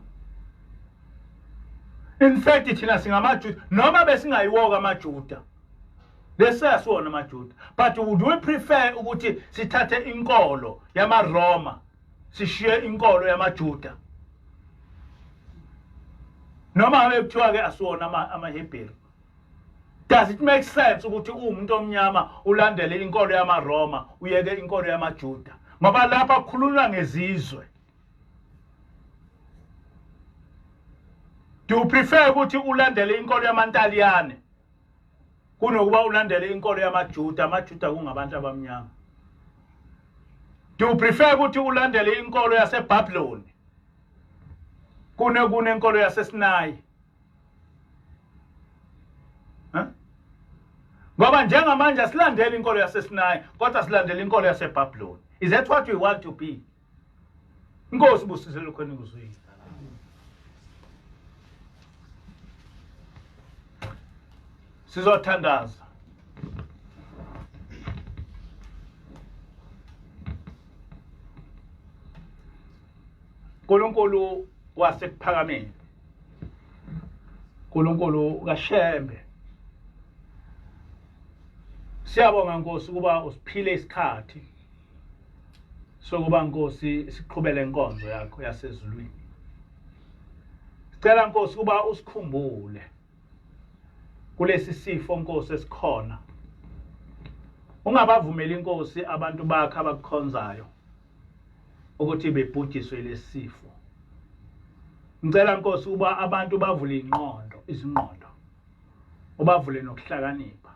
In fact thina singamaJuda noma besingayiwoka amaJuda. Lesiyasiwona amaJuda. But would we prefer ukuthi sithathe inkolo yamaRoma sishiye inkolo yamaJuda? Noma ngabe kuthiwa ke asiwona amaHebheru. Does it make sense ukuthi uwumuntu omnyama ulandele inkolo yamaRoma uyeke inkolo yamaJuda? Ngoba lapha kukhulunywa ngezizwe. Do you prefer ukuthi ulandele inkolo yamaNtaliyane kunokuba ulandele inkolo yamaJuda? AmaJuda kungabantu abamnyama. Do you prefer ukuthi ulandele inkolo yaseBabylon kunenkolo yaseSinayi? Ngoba njengamanje asilandeli inkolo yaseSinayi kodwa silandela inkolo yaseBabylon. Is that what we want to be? Inkosi busise lokho enikuzwile. Sizothandaza. uNkulunkulu wasekuphakameni, uNkulunkulu kaShembe, siyabonga Nkosi ukuba usiphile isikhathi sokuba Nkosi siqhubele inkonzo yakho yasezulwini. Sicela Nkosi ukuba usikhumbule kulesi sifo Nkosi esikhona. Ungabavumeli Nkosi abantu bakho abakukhonzayo ukuthi bebhujiswe lesifo. Ngicela Nkosi ukuba abantu bavule ingqondo, izingqondo. Ubavule nokuhlakanipha.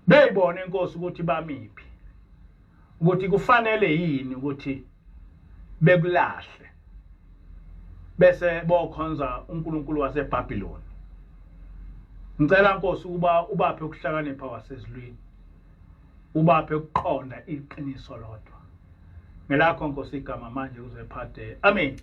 Beyibone Nkosi ukuthi bamiphi. Ukuthi kufanele yini ukuthi bekulahle bese bokhonza uNkulunkulu waseBhabhiloni. Ngicela Nkosi ukuba ubaphe ukuhlakanipha kwasezulwini. Ubaphe ukuqonda iqiniso lodwa. Ngelakho Nkosi igama manje kuze phade. Amen.